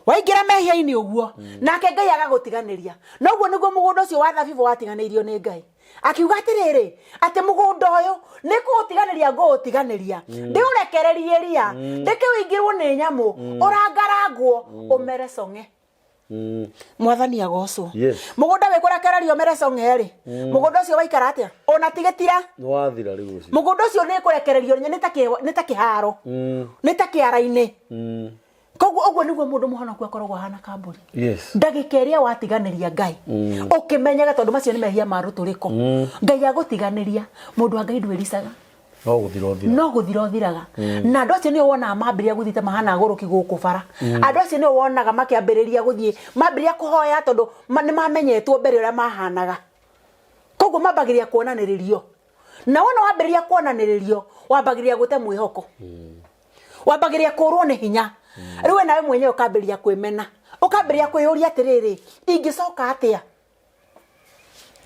B: waingĩra mehia-inĩ ũguo, nake Ngai agagũtiganĩria. Na ũguo nĩguo mũgũnda ũcio wa thabibũ watiganĩirio nĩ Ngai. Akiuga atĩrĩrĩ, atĩ mũgũnda ũyũ nĩ kũũtiganĩria ngũũtiganĩria, ndĩũrekererie ria, ndĩkĩũingĩrwo nĩ nyamũ, ũrangarangwo, ũmere cong'e. Mwathani agocwo. Mũgũnda wĩ kũrekererio ũmere cong'e rĩ, mũgũnda ũcio waikara atĩa? Ona ti gĩtira.
A: Nĩ wathira rĩu ũcio.
B: Mũgũnda ũcio nĩ kũrekererio, nĩ ta kĩharo, nĩ ta kĩara-inĩ. Koguo ũguo nĩguo mũndũ mũhonoku akoragwo ahana, kambũri. Ndagĩka ĩrĩa watiganĩria Ngai ũkĩmenyaga, tondũ macio nĩ mehia ma rũtũrĩko, Ngai agũtiganĩria. Mũndũ wa Ngai, ndwĩricaga.
A: No gũthira ũthira.
B: No gũthira ũthiraga. Na andũ acio nĩo wonaga mambĩrĩria gũthiĩ ta mahana agũrũki gũkũ bara. Andũ acio nĩo wonaga makĩambĩrĩria gũthiĩ, mambĩrĩria kũhoya, tondũ nĩ mamenyetwo mbere ũrĩa mahanaga. Koguo mambagĩrĩria kuonanĩrĩrio, na wona wambĩrĩria kuonanĩrĩrio, wambagĩrĩria gũte mwĩhoko, wambagĩrĩria kũrwo nĩ hinya. Rĩu we nawe mwenyewe ũkambĩrĩria kwĩmena, ũkambĩrĩria kwĩyũria atĩrĩrĩ, ingĩcoka atĩa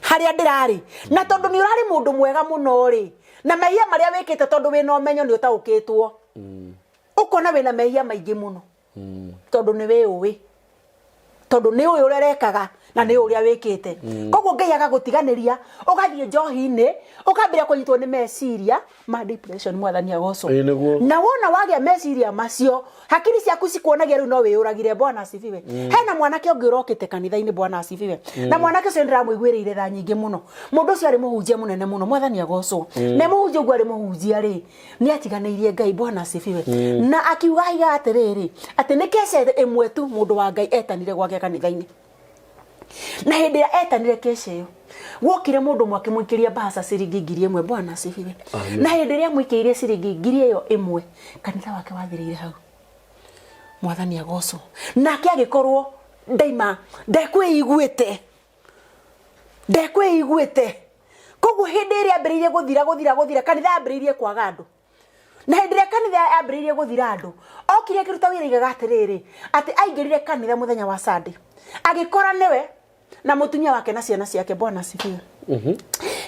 B: harĩa ndĩrarĩ? Na tondũ nĩ ũrarĩ mũndũ mwega mũno rĩ, na mehia marĩa wĩkĩte, tondũ wĩna ũmenyo, nĩ ũtaũkĩtwo, ũkona wĩna mehia maingĩ mũno, tondũ nĩ wĩũĩ, tondũ nĩ ũĩ ũrĩa ũrekaga Na nĩ ũrĩa wĩkĩte. Koguo Ngai agagũtiganĩria, ũgathiĩ njohi-inĩ, ũkambĩrĩria kũnyitwo nĩ meciria ma depression. Mwathani agocwo.
A: Ĩĩ nĩguo.
B: Na wona wagĩa meciria macio, hakiri ciaku cikuonagia rĩu no wĩyũragire. Bwana asifiwe. Hena mwanake ũngĩ ũrokĩte kanitha-inĩ. Bwana asifiwe. Na mwanake ũcio nĩndĩramũiguĩrĩire tha nyingĩ mũno. Mũndũ ũcio arĩ mũhunjia mũnene mũno. Mwathani agocwo. Na mũhunjia ũguo arĩ mũhunjia rĩ, nĩ atiganĩirie Ngai. Bwana asifiwe. Na akiuga aiga atĩrĩrĩ, atĩ nĩ kesha ĩmwe tu mũndũ wa Ngai etanire gwake kanitha-inĩ. Na hĩndĩ ĩrĩa etanire kesha ĩyo, gwokire mũndũ ũmwe akĩmũikĩria mbahaca ciringi 1000. Bwana asifiwe. Na hĩndĩ ĩrĩa amũikĩirie ciringi 1000 ĩyo ĩmwe, kanitha wake wathirĩire hau. Mwathani agocwo. Nake agĩkorwo ndaima ndekwĩiguĩte, ndekwĩiguĩte. Koguo hĩndĩ ĩrĩa ambĩrĩirie gũthira, gũthira, gũthira, kanitha yambĩrĩirie kwaga andũ. Na hĩndĩ ĩrĩa kanitha yambĩrĩirie gũthira andũ, okire akĩruta wĩra. Igaga atĩrĩrĩ, atĩ aingĩrire kanitha mũthenya wa Sunday, agĩkora nĩwe na mũtumia wake na ciana ciake. Bwana asifiwe. Hĩndĩ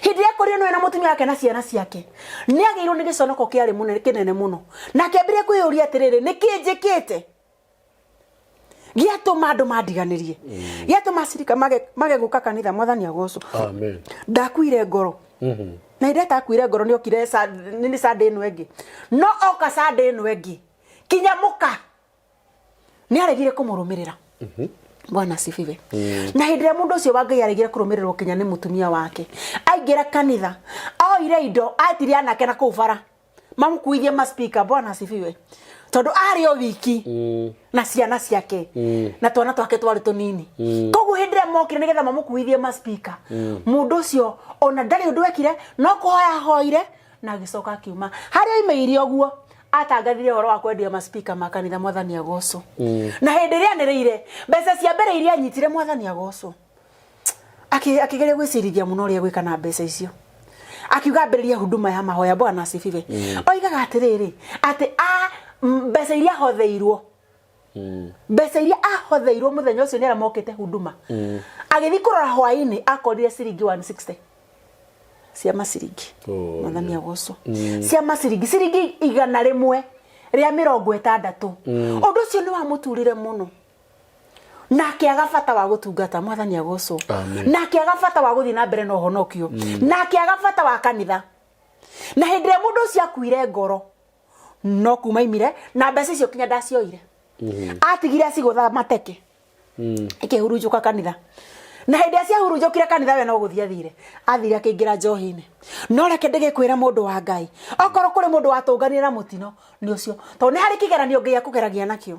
B: ĩrĩa akorirwo nĩwe na mũtumia wake na ciana ciake, nĩ agĩirwo nĩ gĩconoko kĩarĩ mũnene, kĩnene mũno, na akĩambĩrĩria kwĩyũria atĩrĩrĩ, nĩ kĩ njĩkĩte gĩatũma andũ mandiganĩrie, gĩatũma acirika mage gũka kanitha? Mwathani agocwo.
A: Amen.
B: Ndakuire ngoro. Na hĩndĩ ĩrĩa ngoro, nĩ okire nĩ Sunday ĩno ĩngĩ, no oka Sunday ĩno ĩngĩ, kinya mũka nĩ aregire kũmũrũmĩrĩra. Bwana asifiwe. Na hĩndĩ ĩrĩa mũndũ ũcio wa Ngai aregire kũrũmĩrĩrwo kinya nĩ mũtumia wake, aingĩra kanitha, oire indo, atirie anake na kũu bara mamũkuithie maspika. Bwana asifiwe. Tondũ arĩ o wiki na ciana ciake, na twana twake twarĩ tũnini. Koguo hĩndĩ ĩrĩa mokire nĩgetha mamũkuithie maspika, mũndũ ũcio ona ndarĩ ũndũ ekire, no kũhoya ahoire na agĩcoka akiuma. Harĩa oimĩire ũguo, atangathire ũhoro wa kwendia maspika ma kanitha. Mwathani agocwo. Na hĩndĩ ĩrĩa anĩrĩire mbeca cia mbere iria anyitire, mwathani agocwo, akĩgeria gwĩcirithia mũno ũrĩa gwĩka na mbeca icio, akiuga ambĩrĩrie huduma ya mahoya. Bwana asifiwe. Oigaga atĩrĩrĩ, atĩ a mbeca iria ahotheirwo, mbeca iria ahotheirwo mũthenya ũcio nĩ arĩa mokĩte huduma, agĩthiĩ kũrora hwaĩ-inĩ, akorire ciringi 160 cia maciringi.
A: Oh,
B: mwathani agocwo. Cia maciringi, ciringi 160. Ũndũ ũcio nĩ wamũturire mũno na akĩaga bata wa gũtungata. Mwathani agocwo.
A: Amen.
B: Na akĩaga bata wa gũthiĩ na mbere na ũhonokio, na akĩaga bata wa kanitha. Na hĩndĩ ĩrĩa mũndũ ũcio akuire ngoro, no kuma imire na mbeca icio kinya ndacioire, atigire acigũtha mateke, ikĩhurunjũka kanitha. Na hĩndĩ ĩrĩa ciahurunjũkire kanitha, we no gũthiĩ athire, athire akĩingĩra njohi-inĩ. No reke ndĩgĩkwĩre, mũndũ wa Ngai, okorwo kũrĩ mũndũ watũnganire na mũtino, nĩ ũcio, tondũ nĩ harĩ kĩgeranio Ngai akũgeragia nakĩo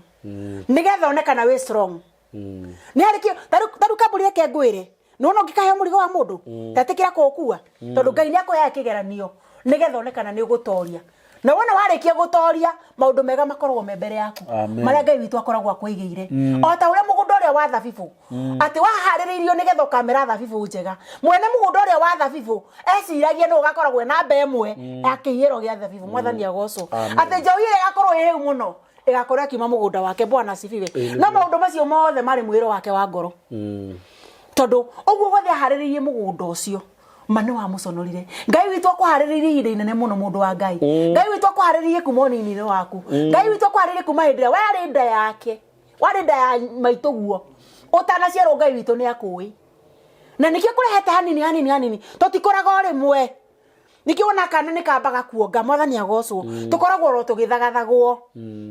B: nĩgetha one kana wĩ strong. Nĩ harĩ kĩo tarĩu kambũri, reke ngwĩre, nĩwona ũngĩkaheo mũrigo wa mũndũ, tetĩkĩra kũũkua, tondũ Ngai nĩ akũheaga kĩgeranio nĩgetha one kana nĩ ũgũtoria. Na wona warĩkia gũtoria, maũndũ mega makoragwo me mbere yaku.
A: Amen.
B: Marĩa Ngai witũ akoragwo akwĩigĩire, o ta ũrĩa mũgũnda ũrĩa wa thabibũ atĩ waharĩrĩirio nĩgetha ũkamera thabibũ njega. Mwene mũgũnda ũrĩa wa thabibũ eciragia nĩ ũgakoragwo na namba ĩmwe ya kĩihĩro gĩa thabibũ. Mwathani agocwo. Atĩ njohi ĩrĩa ĩgakorwo ĩ hĩu mũno ĩgakorwo ĩkiuma mũgũnda wake. Bwana asifiwe. No maũndũ macio mothe marĩ mwĩro wake wa ngoro, tondũ ũguo wothe aharĩrĩirie mũgũnda ũcio, ma nĩ wamũconorire. Ngai witũ akũharĩrĩirie ihinda inene mũno, mũndũ wa Ngai. Ngai witũ akũharĩrĩirie kuma ũnini-inĩ waku. Ngai witũ akũharĩrĩirie kuma hĩndĩ ĩrĩa warĩ nda yake, warĩ nda ya maitũ guo, ũtanaciarwo. Ngai witũ nĩ akũĩ, na nĩkĩo kũrehete hanini hanini hanini. Tũtikũraga o rĩmwe. Nĩkĩo wona kana nĩ kambaga kuonga. Mwathani agocwo. Tũkoragwo oro tũgĩthagathagwo,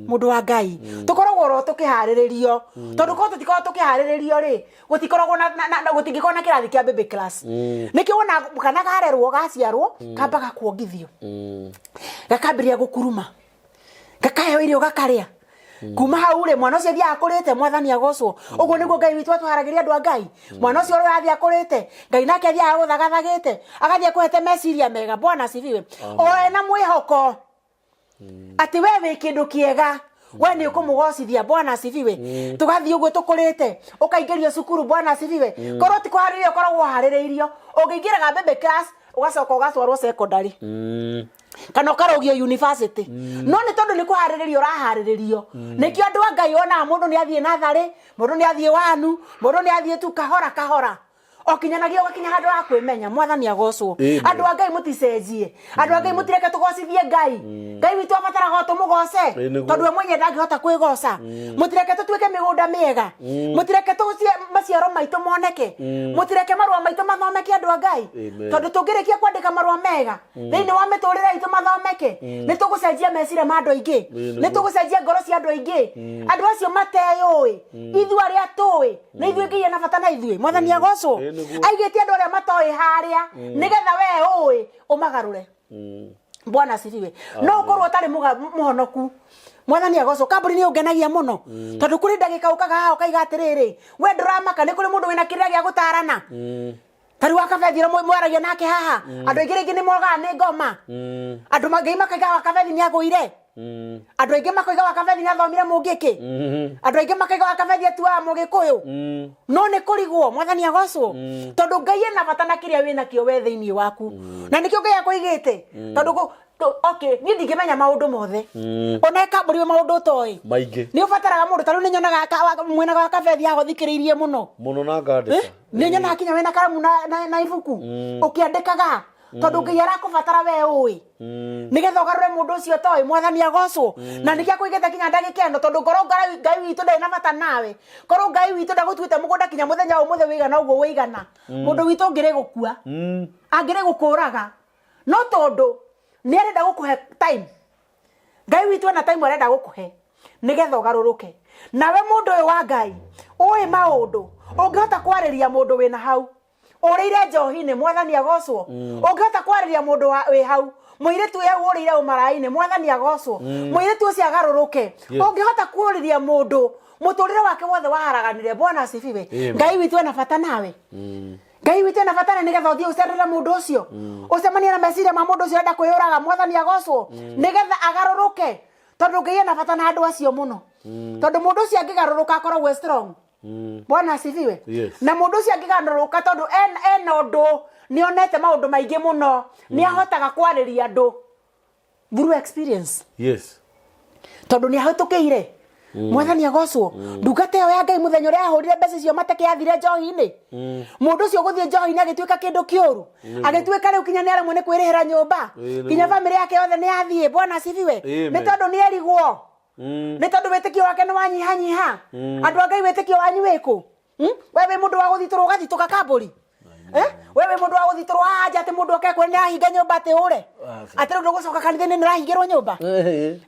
B: mũndũ wa Ngai. Tũkoragwo oro tũkĩharĩrĩrio, tondũ korwo tũtikoragwo tũkĩharĩrĩrio rĩ, gũtikoragwo na gũtingĩkorwo na kĩrathi kĩa baby class. Nĩkĩo wona kana karerwo, gaciarwo, kambaga kuongithio, gakambĩrĩria gũkuruma, gakaheo irio gakarĩa. Kuma hau rĩ, mwana ũcio athiaga akũrĩte. Mwathani agocwo. Ũguo nĩguo Ngai witũ atũharagĩria, andũ a Ngai. Mwana ũcio ũrĩa athiĩ akũrĩte, Ngai nake athiaga gũthagathagĩte, agathiĩ akũhete meciria mega. Bwana asifiwe. O ena mwĩhoko atĩ we wĩ kĩndũ kĩega, we nĩ ũkũmũgocithia. Bwana asifiwe. Tũgathiĩ ũguo tũkũrĩte, ũkaingĩrio cukuru. Bwana asifiwe. Korwo ti kũharĩrĩrio ũkoragwo ũharĩrĩirio, ũngĩingĩraga baby class, ũgacoka ũgatwarwo secondary kana ũkarũgio university. No nĩ tondũ nĩ kũharĩrĩrio ũraharĩrĩrio, nĩkĩo andũ a Ngai wonaga mũndũ nĩ athiĩ natharĩ, mũndũ nĩ athiĩ wanu, mũndũ nĩ athiĩ tu kahora kahora. O kinyanagia ũgakinya handũ ha kwĩmenya. Mwathani agocwo.
A: Amen.
B: Andũ a Ngai, mũticenjie. Andũ a Ngai, mũtireke tũgocithie Ngai. Ngai witũ abataraga o tũmũgoce,
A: Ĩĩ, nĩguo.
B: tondũ we mwenye ndangĩhota kwĩgoca. Mũtireke tũtuĩke mĩgũnda mĩega. Mũtireke tũcie maciaro maitũ moneke. Mũtireke marũa maitũ mathomeke, andũ a Ngai.
A: Amen.
B: Tondũ tũngĩrĩkia kwandĩka marũa mega thĩinĩ wa mĩtũrĩre itũ mathomeke, nĩ tũgũcenjia meciria ma andũ aingĩ.
A: Ĩĩ,
B: Nĩ
A: nĩguo.
B: tũgũcenjia ngoro cia andũ aingĩ. Andũ acio mateyũĩ, ithuĩ arĩa tũĩ, nĩ ithuĩ Ngai ena bata na ithuĩ. Mwathani agocwo.
A: Ĩĩ, nĩguo.
B: Aigĩte andũ arĩa matoĩ harĩa nĩgetha we ũĩ ũmagarũre. Bwana asifiwe. No ũkorwo ũtarĩ mũhonoku. Mwathani agocwo. Kambuni nĩ ũngenagia mũno, tondũ kũrĩ ndagĩka ũkaga haha ũkaiga atĩrĩrĩ, we ndũramaka nĩ kũrĩ mũndũ wĩna kĩrĩra gĩa gũtarana. Ta rĩu wakabethi ũrĩa mwaragia nake haha, andũ aingĩ rĩngĩ nĩ mogaga nĩ ngoma. Andũ mangĩ makaiga wakabethi nĩ agũire. Andũ aingĩ makoiga wakabethi nĩ athomire mũngĩkĩ. Andũ aingĩ makaiga wakabethi atuaga mũgĩkũyũ. No nĩ kũrigwo. Mwathani agocwo, tondũ Ngai ena bata na kĩrĩa wĩ nakĩo we thĩinĩ waku, na nĩkĩo Ngai akũigĩte. Tondũ okay, niĩ ndingĩmenya maũndũ mothe. Ona kambũri wĩ maũndũ ũtoĩ
A: maingĩ.
B: Nĩ ũbataraga mũndũ. Ta rĩu nĩ nyonaga mwena wa kabethi haha ũthikĩrĩirie mũno.
A: Mũno na ngandĩka.
B: Nĩ nyonaga kinya wĩna karamu na ibuku ũkĩandĩkaga, tondũ Ngai arakũbatara we ũĩ nĩgetha ũgarũre mũndũ ũcio ũtoĩ. Mwathani agocwo. Na nĩkĩo akũigĩte kinya ndagĩka ĩno, tondũ ngorwo Ngai witũ ndarĩ na bata nawe, korwo Ngai witũ ndagũtuĩte mũgũnda kinya mũthenya wa ũmũthĩ wĩigana ũguo wĩigana, mũndũ witũ ũngĩrĩ gũkua, angĩrĩ gũkũraga. No tondũ nĩ arenda gũkũhe time, Ngai witũ ena time arenda gũkũhe nĩgetha ũgarũrũke. Nawe mũndũ ũyũ wa Ngai ũĩ maũndũ, ũngĩhota kwarĩria mũndũ wĩna hau ũrĩire njohi-inĩ, mwathani agocwo. Ũngĩhota kwarĩria mũndũ wĩ hau, mũirĩtu wĩ hau ũrĩire ũmaraĩ-inĩ, mwathani agocwo, mũirĩtu ũcio agarũrũke. Ũngĩhota kwarĩria mũndũ mũtũrĩre wake wothe waharaganire, bwana asifiwe.
A: Amen.
B: Ngai witũ ena bata nawe. Ngai witũ ena bata nawe nĩgetha ũthiĩ ũcerere mũndũ ũcio, ũcemanie na meciria ma mũndũ ũcio ũrenda kwĩyũraga, mwathani agocwo, nĩgetha agarũrũke, tondũ Ngai ena bata na andũ acio mũno, tondũ mũndũ ũcio angĩgarũrũka akoragwo e strong. Bwana asifiwe.
A: Yes.
B: Na mũndũ ũcio angĩgarũrũka, tondũ ena ũndũ nĩ onete maũndũ maingĩ mũno, nĩ ahotaga kwarĩria andũ through experience, tondũ nĩ ahĩtũkĩire. Mwathani agocwo. Ndungata ĩyo ya Ngai, mũthenya ũrĩa ahũrire mbeca icio mateke, yathire njohi-inĩ. Mũndũ ũcio gũthiĩ njohi-inĩ agĩtuĩka kĩndũ kĩũru, agĩtuĩka rĩu kinya nĩ aremwo nĩ kwĩrĩhĩra nyũmba.
A: Nĩguo.
B: Kinya bamĩrĩ yake yothe nĩ yathiĩ. Bwana asifiwe.
A: Amen.
B: Nĩ tondũ nĩ erigwo, nĩ tondũ wĩtĩkio wake nĩ wanyihanyiha. Andũ a Ngai, wĩtĩkio wanyu wĩkũ? We wĩ mũndũ wa gũthitũrwo ũgathitũka kambũri? Eh? We wĩ mũndũ wa gũthitũrwo haha nja atĩ mũndũ oke kwĩra nĩ arahinga nyũmba atĩ ũre?
A: Aca.
B: Atĩ rĩu ndũgũcoka kanitha-inĩ, nĩ ũrahingĩrwo nyũmba?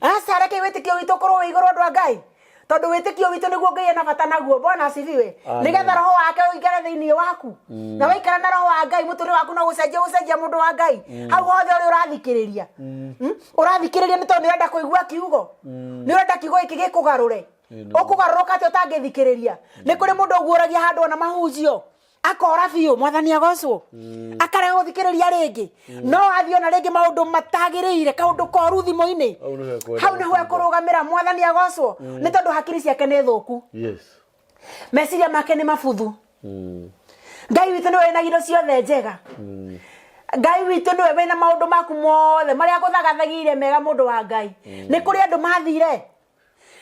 B: Aca, reke wĩtĩkio witũ ũkorwo wĩ igũrũ, andũ a Ngai, tondũ wĩtĩkio witũ nĩguo Ngai ena bata naguo. Bwana asifiwe.
A: Amen.
B: Nĩgetha roho wake ũikare thĩinĩ waku, na waikara na roho wa Ngai, mũtũrĩre waku no gũcenjia gũcenjia. Mũndũ wa Ngai, hau hothe ũrĩ ũrathikĩrĩria, Ũrathikĩrĩria nĩ tondũ nĩ ũrenda kũigua kiugo, nĩ ũrenda kiugo gĩkĩ gĩkũgarũre. Ũkũgarũrũka atĩa ũtangĩthikĩrĩria? Nĩ kũrĩ mũndũ ũguũragia handũ ona mahunjio akora biũ, mwathani agocwo, akarega gũthikĩrĩria rĩngĩ. No athiĩ ona rĩngĩ maũndũ matagĩrĩire, kaũndũ koru thimũ-inĩ,
A: Hau nĩho ekwenda
B: hau nĩho
A: gũtinda.
B: ekũrũgamĩra. Mwathani agocwo, nĩ tondũ hakiri ciake nĩ thũku. Meciria make nĩ mabuthu. Ngai witũ nĩwe wĩna indo ciothe njega. Ngai witũ nĩwe wĩna maũndũ maku mothe marĩa agũthagathagĩire mega. Mũndũ wa Ngai, nĩ kũrĩ andũ mathire,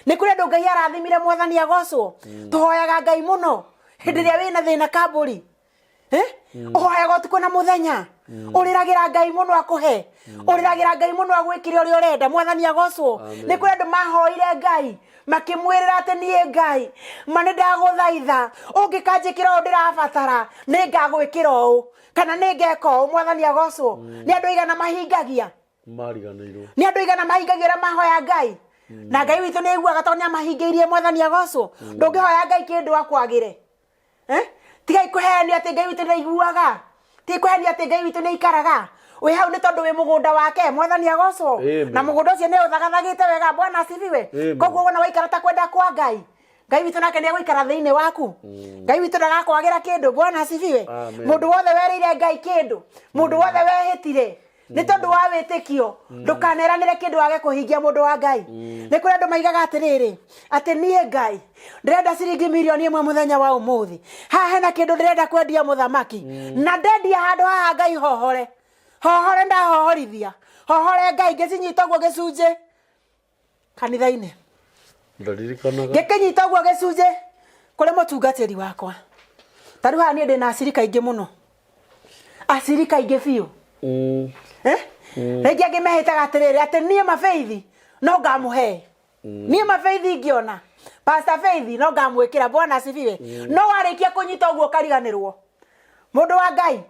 B: nĩ kũrĩ andũ Ngai arathimire. Mwathani agocwo. Tũhoyaga Ngai mũno hĩndĩ ĩrĩa wĩna thĩna kambũri. Eh? Ũhoyaga ũtukũ na mũthenya, ũrĩragĩra Ngai mũno akũhe, ũrĩragĩra Ngai mũno agwĩkĩre ũrĩa ũrenda. Mwathani agocwo. Nĩ kũrĩ andũ mahoire Ngai makĩmwĩrĩra atĩ niĩ Ngai ma nĩ ndagũthaitha, ũngĩkanjĩkĩra ũũ ndĩrabatara, nĩ ngagwĩkĩra ũũ kana nĩ ngeka ũũ. Mwathani agocwo. Nĩ andũ aigana mahingagia?
A: Mariganĩirwo.
B: Nĩ andũ aigana mahingagia ũrĩa mahoya Ngai? Na Ngai witũ nĩ aiguaga tondũ nĩ amahingĩirie. Mwathani agocwo. Ndũngĩhoya Ngai kĩndũ akwagĩre. Eh? Tigai kũhenio atĩ Ngai witũ nĩaiguaga. Tigai kũhenio atĩ Ngai witũ nĩaikaraga. Wĩ hau nĩ tondũ wĩ mũgũnda wake. Mwathani agocwo.
A: Amen.
B: Na mũgũnda ũcio nĩ ũthagathagĩte wega. Bwana asifiwe.
A: Amen.
B: Koguo wona waikara ta kwenda kwa Ngai, Ngai witũ nake nĩ egũikara thĩinĩ waku. Ngai witũ ndagakwagĩra kĩndũ. Bwana asifiwe.
A: Amen.
B: Mũndũ wothe werĩire Ngai kĩndũ, mũndũ wothe wehĩtire nĩ tondũ wa wĩtĩkio, ndũkaneranĩre kĩndũ wage kũhingia. Mũndũ wa Ngai, nĩ kũrĩ andũ maigaga atĩrĩrĩ, atĩ niĩ Ngai ndĩrenda ciringi 1,000,000 mũthenya wa ũmũthĩ. Haha hena kĩndũ ndĩrenda kwendia mũthamaki, na ndendia handũ haha Ngai hohore hohore, ndahohorithia hohore Ngai, ngĩcinyita ũguo gĩcunjĩ kanitha-inĩ.
A: Ndaririkanaga.
B: Ngĩkĩnyita ũguo gĩcunjĩ kũrĩ mũtungatĩri wakwa. Ta rĩu haha niĩ ndĩna acirika aingĩ mũno, acirika aingĩ biũ. Eh? Rĩngĩ angĩ mehĩtaga atĩrĩrĩ, atĩ niĩ mabeithi no ngamũhe. Niĩ mabeithi ingĩona Pastor Faith no ngamwĩkĩra. Bwana asifiwe. No warĩkia kũnyita ũguo ũkariganĩrwo. Mũndũ wa Ngai,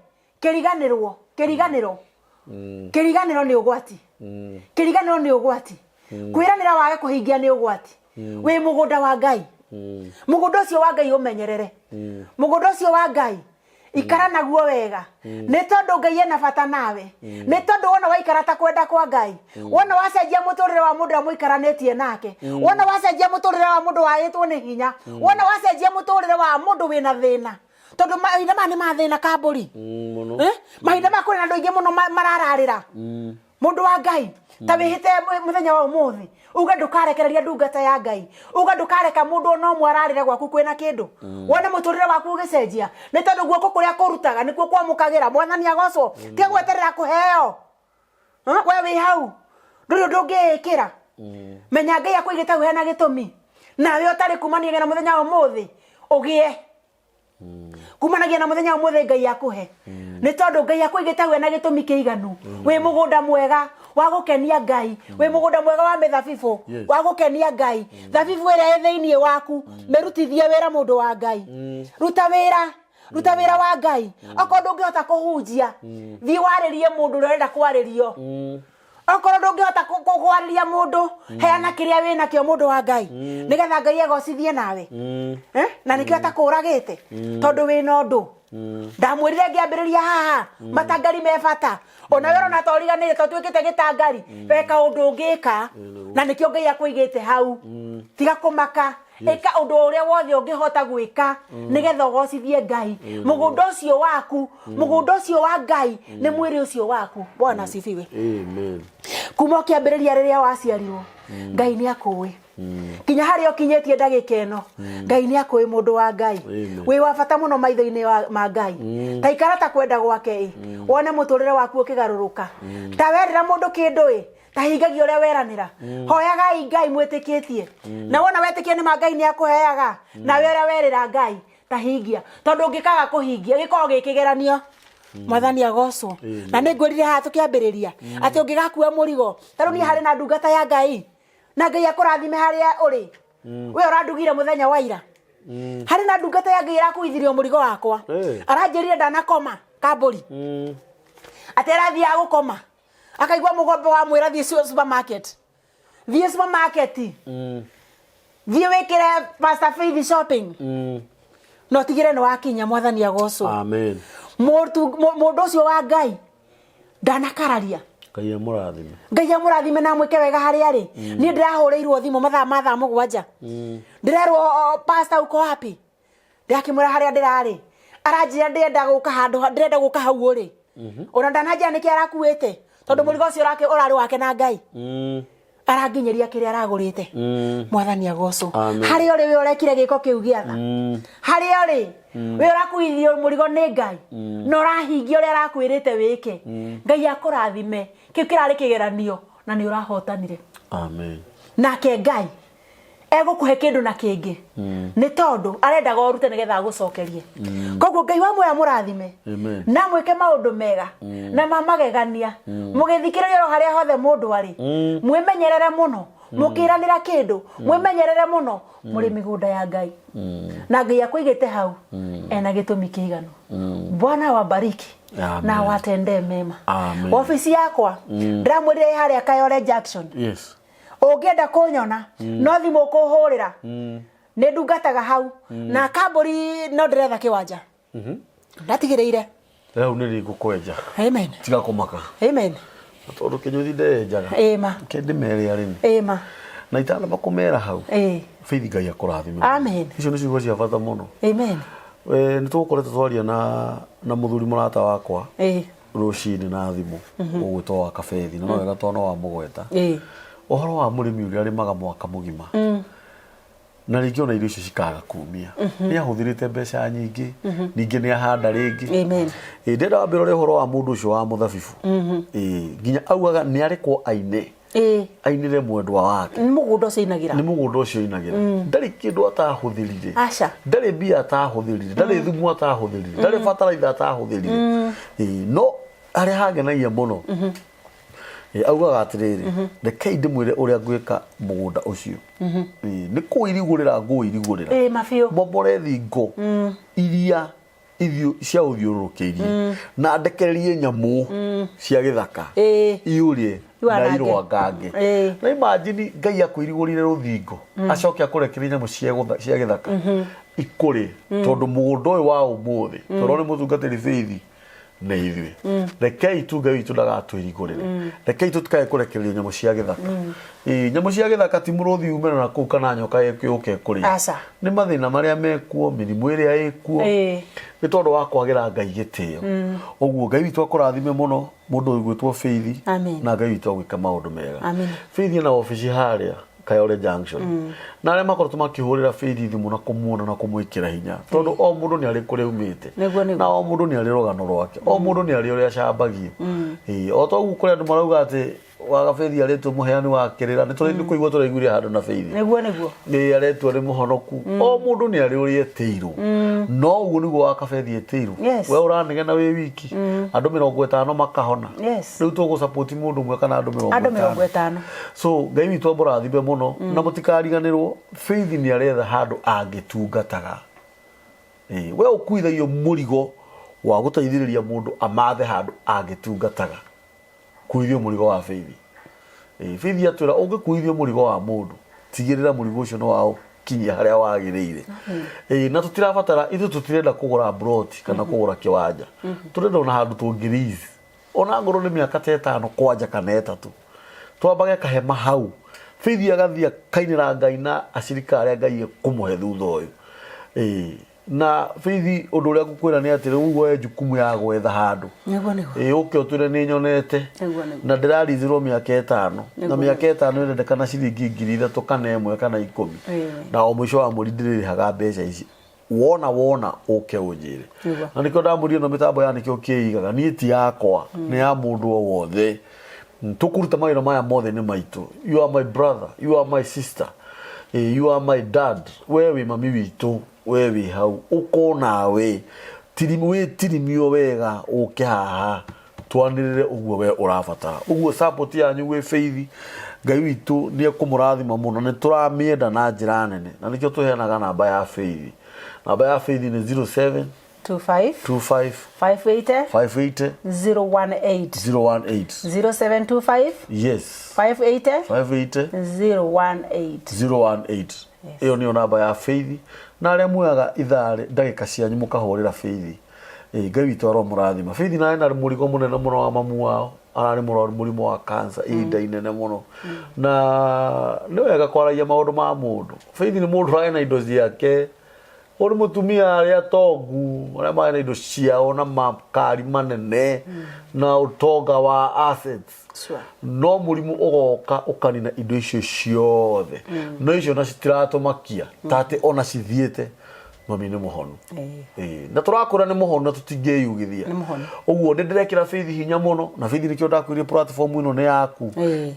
B: kĩriganĩrwo, kĩriganĩro. Kĩriganĩro nĩ ũgwati. Kĩriganĩro nĩ ũgwati. Kwĩranĩra wage kũhingia nĩ ũgwati. Wĩ mũgũnda wa Ngai. Mũgũnda ũcio wa Ngai ũmenyerere. Mũgũnda ũcio wa Ngai ikara naguo wega, nĩ tondũ Ngai ena bata nawe, nĩ tondũ wona waikara ta kwenda kwa Ngai, wona wacenjia mũtũrĩre wa mũndũ ũrĩa mũikaranĩtie nake, wona wacenjia mũtũrĩre wa mũndũ waĩtwo nĩ hinya, wona wacenjia mũtũrĩre wa mũndũ wĩna thĩna, tondũ mahinda maya nĩ mathĩna kambũri.
A: Mũno.
B: Eh? Mahinda maya kwĩna andũ aingĩ mũno marararĩra. Mũndũ wa Ngai, ta wĩhĩte mũthenya wa ũmũthĩ, uge ndũkarekereria ndungata ya Ngai, uge ndũkareka mũndũ ona ũmwe ararĩre gwaku kwĩna kĩndũ. Wone mũtũrĩre waku ũgĩcenjia, nĩ tondũ guoko kũrĩa kũrutaga nĩkuo kwamũkagĩra. Mwathani agocwo. Tiga gweterera kũheo. We wĩ hau, ndũrĩ ũndũ ũngĩĩkĩra. Menya Ngai akũigĩte hau hena gĩtũmi. Nawe ũtarĩ kumanagia na mũthenya wa ũmũthĩ, ũgĩe. Kumanagia na mũthenya wa ũmũthĩ Ngai akũhe. Nĩ tondũ Ngai akũigĩte hau hena gĩtũmi kĩiganu. Wĩ mũgũnda mwega wa gũkenia Ngai, wĩ mũgũnda mwega wa mĩthabibũ wa gũkenia Ngai. Thabibũ ĩrĩa ĩ thĩinĩ waku, mĩrutithie wĩra, mũndũ wa Ngai. Ruta wĩra, ruta wĩra wa Ngai. Okorwo ndũngĩhota kũhunjia, thiĩ warĩrie mũndũ ũrĩa ũrenda kwarĩrio. Okorwo ndũngĩhota kwarĩria mũndũ, heana kĩrĩa wĩ nakĩo, mũndũ wa Ngai, nĩgetha Ngai egocithie nawe. Eh? Na nĩkĩo atakũragĩte, tondũ wĩna ũndũ. Ndamwĩrire ngĩambĩrĩria haha, matangari me bata. Ona we ũrona ta ũriganĩire, ta ũtuĩkĩte gĩtangari, weka ũndũ ũngĩka, na nĩkĩo Ngai akũigĩte hau. Tiga kũmaka, ĩka ũndũ ũrĩa wothe ũngĩhota gwĩka nĩgetha ũgocithie Ngai. Mũgũnda ũcio waku, mũgũnda ũcio wa Ngai nĩ mwĩrĩ ũcio waku. Bwana asifiwe.
A: Amen.
B: Kuma ũkĩambĩrĩria rĩrĩa waciarirwo, Ngai nĩ akũĩ. Kinya harĩa ũkinyĩtie ndagĩka ĩno, Ngai nĩ akũĩ, mũndũ wa Ngai.
A: Amen.
B: Wĩ wa bata mũno maitho-inĩ ma Ngai. Ta ikara ta kwenda gwake ĩ, wone mũtũrĩre waku ũkĩgarũrũka. Ta werĩra mũndũ kĩndũ ĩ, ta hingagia ũrĩa weranĩra. Hoyagai Ngai mwĩtĩkĩtie, na wona wetĩkia nĩ ma Ngai nĩ akũheaga. Nawe ũrĩa werĩra Ngai ta hingia, tondũ ũngĩkaga kũhingia gĩkoragwo gĩ kĩgeranio. Mwathani agocwo. Na nĩ ngwĩrire haha tũkĩambĩrĩria atĩ ũngĩgakua mũrigo, ta rĩu niĩ harĩ na ndungata ya Ngai, na Ngai akũrathime harĩa ũrĩ, we ũrandugire mũthenya wa ira. Harĩ na ndungata ya Ngai ĩrakuithirie mũrigo wakwa. Aranjĩrire ndanakoma kambũri, atĩ arathiaga gũkoma akaigua mũgombo wa mwĩra, "Thiĩ supermarket, thiĩ supermarket, thiĩ wĩkĩre Pastor Faith shopping na ũtigĩre nĩ wakinya." Mwathani agocwo.
A: Amen.
B: Mũndũ ũcio wa Ngai ndanakararia.
A: Ngai amũrathime.
B: Ngai amũrathime na amwĩke wega harĩa arĩ. Niĩ ndĩrahũrĩirwo thimũ mathaa ma thaa 7, ndĩrerwo, "Oh, pastor uko wapi?" Ndakĩmwĩra harĩa ndĩrarĩ. Aranjĩra ndĩrenda gũka handũ ndĩrenda gũka hau ũrĩ. Ona ndananjĩra nĩkĩ arakuĩte, tondũ mũrigo ũcio ũrarĩ wake na Ngai. Aranginyĩria kĩrĩa aragũrĩte. Mwathani agocwo.
A: Amen.
B: Harĩa ũrĩ, we ũrekire gĩko kĩu gĩa tha, harĩa ũrĩ, we ũrakuithio mũrigo nĩ Ngai na ũrahingia ũrĩa arakwĩrĩte wĩke, Ngai akũrathime. Kĩu kĩrarĩ kĩgeranio na nĩ ũrahotanire.
A: Amen.
B: Nake Ngai egũkũhe kĩndũ na kĩngĩ, nĩ tondũ arendaga ũrute nĩgetha agũcokerie. Koguo Ngai wa muoyo amũrathime
A: Amen.
B: na mwĩke maũndũ mega na ma magegania mũgĩthikĩrĩria oro harĩa hothe mũndũ arĩ. Mwĩmenyerere mũno mũkĩranĩra kĩndũ, mwĩmenyerere mũno mũrĩ mĩgũnda ya Ngai, na Ngai akũigĩte hau ena gĩtũmi kĩiganu. Bwana wabariki
A: Amen.
B: na watendee mema.
A: Amen.
B: Wabici yakwa ndĩramwĩrire ĩ harĩa Kayole Junction. Ũngĩenda kũnyona no thimũ ũkũhũrĩra, nĩ ndungataga hau na kambũri, no ndĩretha kĩwanja ndatigĩrĩire.
A: Rĩu nĩ rĩ ngũkwenja?
B: Amen.
A: Tiga kũmaka.
B: Amen.
A: Na tondũ kĩnyũthi ndeyenjaga,
B: Ĩma.
A: ke ndĩmere arĩmi
B: Ĩma.
A: Na itanamba kũmera hau, Faith, Ngai akũrathime.
B: Amen.
A: Icio nĩ ciugo cia bata mũno.
B: Amen.
A: Nĩ tũgũkoretwo twaria na mũthuri mũrata wakwa rũcinĩ na thimũ, ũgwĩtwo wa Kabethi, na no wega tondũ no wamũgweta, ũhoro wa mũrĩmi ũrĩa arĩmaga mwaka mũgima na rĩngĩ ona irio icio cikaga kumia, nĩ ahũthĩrĩte mbeca nyingĩ, ningĩ nĩ ahanda rĩngĩ.
B: Amen.
A: Ĩ, ndĩrenda wambĩra ũrĩa ũhoro wa mũndũ ũcio wa mũthabibũ. Ĩ, nginya augaga nĩ arekwo aine.
B: Ĩĩ.
A: Ainĩre mwendwa wake.
B: Nĩ mũgũnda ũcio ainagĩra.
A: Nĩ mũgũnda ũcio ainagĩra. Ndarĩ kĩndũ atahũthĩrire.
B: Aca.
A: Ndarĩ mbia atahũthĩrire, ndarĩ thumu atahũthĩrire, ndarĩ bataraitha atahũthĩrire. Ĩĩ, no harĩa hangenagia mũno, ĩĩ, augaga atĩrĩrĩ, rekei ndĩmwĩre ũrĩa ngwĩka mũgũnda ũcio. Ĩĩ, nĩ kũwĩirigũrĩra ngũwĩirigũrĩra.
B: Ĩĩ, mabiũ.
A: Momore thingo iria ithiũ cia ũthiũrũrũkĩirie na ndekererie nyamũ cia gĩthaka iũrĩe na
B: Iwanange.
A: irwangange. Na imagine Ngai akwĩrigũrire rũthingo, acoke akũrekerie nyamũ cia gĩthaka ikũrĩe, tondũ mũgũnda ũyũ wa ũmũthĩ tondũ nĩ mũtungatĩri Faith nĩ ithuĩ. Rekei tu Ngai witũ ndagatwĩrigũrĩre, rekei tũtikae kũrekererio nyamũ cia gĩthaka. Ĩĩ, nyamũ cia gĩthaka ti mũrũthi umena na kũu kana nyoka yũke ĩkũrĩe.
B: Aca.
A: Nĩ mathĩna marĩa mekuo, mĩrimũ ĩrĩa ĩkuo, nĩ tondũ wa kwagĩra Ngai gĩtĩo. Ũguo Ngai witũ akũrathime mũno, mũndũ ũgwĩtwo Faith.
B: Amen.
A: Na Ngai witũ agwĩka maũndũ mega.
B: Amen.
A: Faith ena obici harĩa Kayole Junction. Na arĩa makoretwo makĩhũrĩra Faith thimũ na kũmuona na kũmwĩkĩra hinya, tondũ o mũndũ nĩ arĩ kũrĩa aumĩte.
B: Nĩguo, nĩguo.
A: Na o mũndũ nĩ arĩ rũgano rwake, o mũndũ nĩ arĩ ũrĩa acambagio. Ĩĩ, o toguo kũrĩ andũ marauga atĩ waga Faith arĩtwo mũheani wa kĩrĩra, nĩ tũrĩ kũigua tũraiguire handũ na Faith.
B: Nĩguo, nĩguo.
A: Nĩ aretwo nĩ mũhonoku. O mũndũ nĩ arĩ ũrĩa etĩirwo, no ũguo nĩguo wa Kabethi etĩirwo. We ũranegena wĩ wiki, andũ 50 makahona. Rĩu tũgũ support mũndũ ũmwe kana andũ mĩrongo
B: Andũ mĩrongo
A: ĩtano?
B: ĩtano.
A: So Ngai witũ amũrathime mũno, na mũtikariganĩrwo Faith nĩ aretha handũ angĩtungataga. Ĩĩ, we ũkuithagio mũrigo wa gũteithĩrĩria mũndũ amathe handũ angĩtungataga. Kuithio mũrigo wa Faith. Ĩĩ, Faith atwĩra ũngĩkuithio mũrigo wa mũndũ, tigĩrĩra mũrigo ũcio nĩ waũkinyia harĩa wagĩrĩire. Ĩĩ, na tũtirabatara, ithuĩ tũtirenda kũgũra plot kana kũgũra kĩwanja, tũrenda ona handũ tũngĩ lease, ona ngorwo nĩ mĩaka ta 5 kwanja kana 3, twambage kahema hau. Faith agathiĩ akainĩra Ngai na acirika arĩa Ngai ekũmũhe thutha ũyũ. Ĩĩ, na Faith, ũndũ ũrĩa ngũkwĩra nĩ atĩ rĩu woe jukumu ya gwetha handũ.
B: Nĩguo, nĩguo.
A: Ĩĩ, ũke ũtwĩre nĩ nyonete
B: Nĩguo, nĩguo.
A: na ndĩrarizirwo mĩaka 5, na
B: Nĩguo.
A: mĩaka 5 ĩrendekana ciringi 3000 kana 1 kana 10, na o mũico wa mweri ndĩrĩrĩhaga mbeca ici. Wona ũke ũnjĩre.
B: Nĩguo.
A: Na nĩkĩo ndamũria ĩno mĩtambo ya nĩkĩo kĩigaga niĩ ti yakwa, nĩ ya mũndũ o wothe. Tũkũruta mawĩra maya mothe nĩ maitũ. You are my brother, you are my sister, you are my dad. We wĩ mami witũ, we wĩ hau ũkonawe wĩtirimio wega, ũke haha twanĩrĩre ũguo we ũrabatara. Ũguo support yanyu gwĩ Faith, Ngai witũ nĩ ekũmũrathima mũno, nĩ tũramĩenda na njĩra nene, na nĩkĩo tũheanaga namba ya Faith. Namba ya Faith nĩ 07
B: 25
A: 25
B: 580
A: 580
B: 018.
A: 018.
B: 0725
A: Yes.
B: 580
A: 580
B: 018.
A: 018. Ĩyo nĩyo namba ya Faith, na arĩa muoyaga ithaa ndagĩka cianyu mũkahũrĩra Faith, ĩ, Ngai witũ aromũrathima. Faith naye na mũrigo mũnene mũno wa mamu wao, ararĩ mũrwaru mũrimũ wa cancer ihinda inene mũno, na nĩ wega kwaragia maũndũ ma mũndũ. Faith nĩ mũndũ ũrarĩ na indo ciake, ũrĩ mũtumia arĩa tongu, arĩa marĩ na indo ciao na makari manene na ũtonga wa assets. No mũrimũ ũgoka ũkanina indo icio ciothe, no icio na citiratũmakia ta atĩ ona cithiĩte. Mami nĩ mũhonu. Ĩĩ, na tũrakũra nĩ mũhonu na tũtingĩyugithia.
B: Nĩ mũhonu.
A: Ũguo nĩ ndĩrekĩra Faith hinya mũno, na Faith nĩkĩo ndakwĩrire platform ĩno nĩ yaku.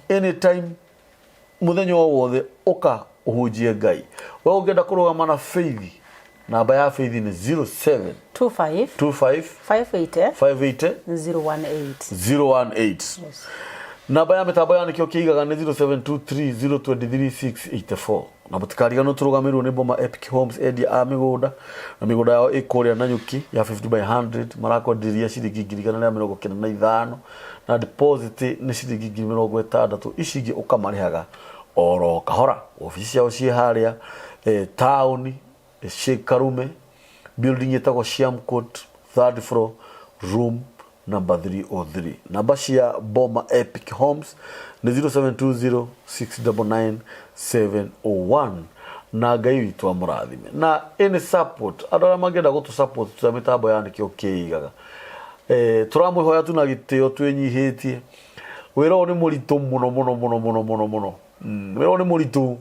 A: Anytime, mũthenya o wothe, ũka ũhunjie Ngai. We ũngĩenda kũrũgama na Faith, namba ya Faith nĩ 07
B: 25
A: 25
B: 580
A: 580
B: 018.
A: 018. Namba ya mĩtambo ya nĩkĩo kĩigaga nĩ 0723023684. Na mũtikariganwo tũrũgamĩrĩirwo nĩ Boma Epic Homes, endia a mĩgũnda, na mĩgũnda yao ĩ kũrĩa Nanyuki ya 50 by 100 marakwenderia ciringi 195,000, na deposit nĩ ciringi 60,000, ici ingĩ ũkamarĩhaga oro kahora. Obici ciao ciĩ harĩa taũni Sheikh Karume building ĩtagwo Siam Court, third floor, room number 303. Namba cia Boma Epic Homes nĩ 0720 699 701. Na Ngai witũ amũrathime. Na any support, andũ arĩa mangĩenda gũtũ support tũrĩa mĩtambo ya nĩkĩo kĩigaga, tũramwĩhoya tu na gĩtĩo twĩnyihĩtie. Wĩra ũyũ nĩ mũritũ mũno mũno mũno mũno mũno mũno. Wĩra ũyũ nĩ mũritũ.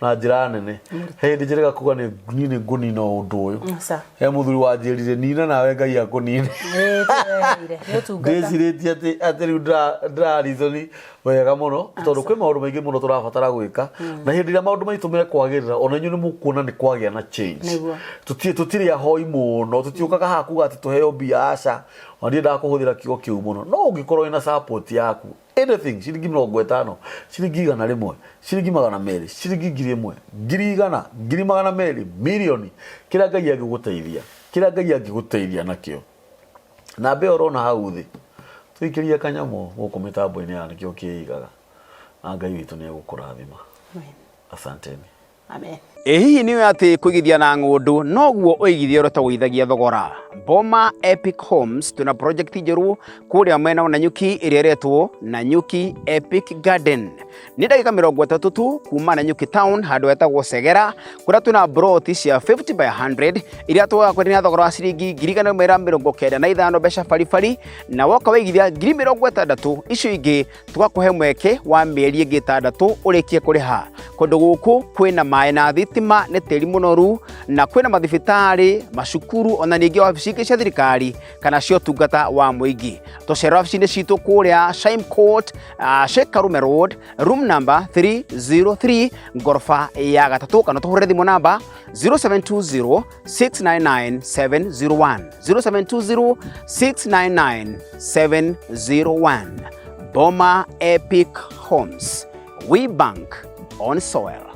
A: Na njĩra nene. He hĩndĩ njĩrĩga kuga nĩ niĩ nĩ ngũnina ũndũ ũyũ.
B: Aca.
A: He mũthuri wanjĩrire nina nawe Ngai akũnine.
B: Ĩĩ, tũreheire. Nĩ ũtungata.
A: Ndĩcirĩtie atĩ atĩ rĩu ndĩra reason wega mũno tondũ kwĩ maũndũ maingĩ mũno tũrabatara gwĩka, na hĩndĩ ĩrĩa maũndũ maitũ mekwagĩrĩra, ona inyuĩ nĩ mũkuona nĩ kwagĩa na change. Tũtirĩ ahoi mũno, tũtiũkaga haha kuga atĩ tũheo mbia, aca. Ona ndiendaga kũhũthĩra kiugo kĩu mũno, no ũngĩkorwo wĩna support yaku, anything, ciringi 50, ciringi 100, ciringi 200, ciringi 1000, 100,000, 200,000, mirioni, kĩrĩa Ngai angĩgũteithia, kĩrĩa Ngai angĩgũteithia nakĩo, namba ĩyo ũrona hau thĩ, tũikĩrie kanyamũ gũkũ mĩtambo-inĩ ya Nĩkĩo Kĩigaga, na Ngai witũ nĩ egũkũrathima.
B: Amen.
A: Asanteni.
B: Amen.
C: Ĩ hihi nĩ ũĩ atĩ kũigithia na ng'ũndũ noguo ũigithia ũrĩa ũtagũithagia thogora? Boma Epic Homes twĩna project njerũ kũrĩa mwena wa Nanyuki ĩrĩa ĩretwo Nanyuki Epic Garden. Nĩ ndagĩka 30 tu kuma Nanyuki town handũ hetagwo Segera, kũrĩa twĩna broti cia 50 by 100 iria tũgakwenderia na thogora wa ciringi 195,000 mbeca baribari, na woka waigithia 60,000 icio ingĩ tũgakũhe mweke wa mĩeri ĩngĩ 6 ũrĩkie kũrĩha. Kũndũ gũkũ kwĩna maĩ na thitima, nĩ tĩri mũnoru, na kwĩna mathibitarĩ, macukuru, ona ningĩ wabici ingĩ cia thirikari kana cia ũtungata wa mũingĩ. Tũcera wabici-inĩ citũ kũrĩa Shime Court, Sheikh Karume Road, room number 303, ngoroba ya gatatũ, kana tũhũrĩre thimũ namba 0720 699 701, 0720 699 701. Boma Epic Homes. We bank on soil.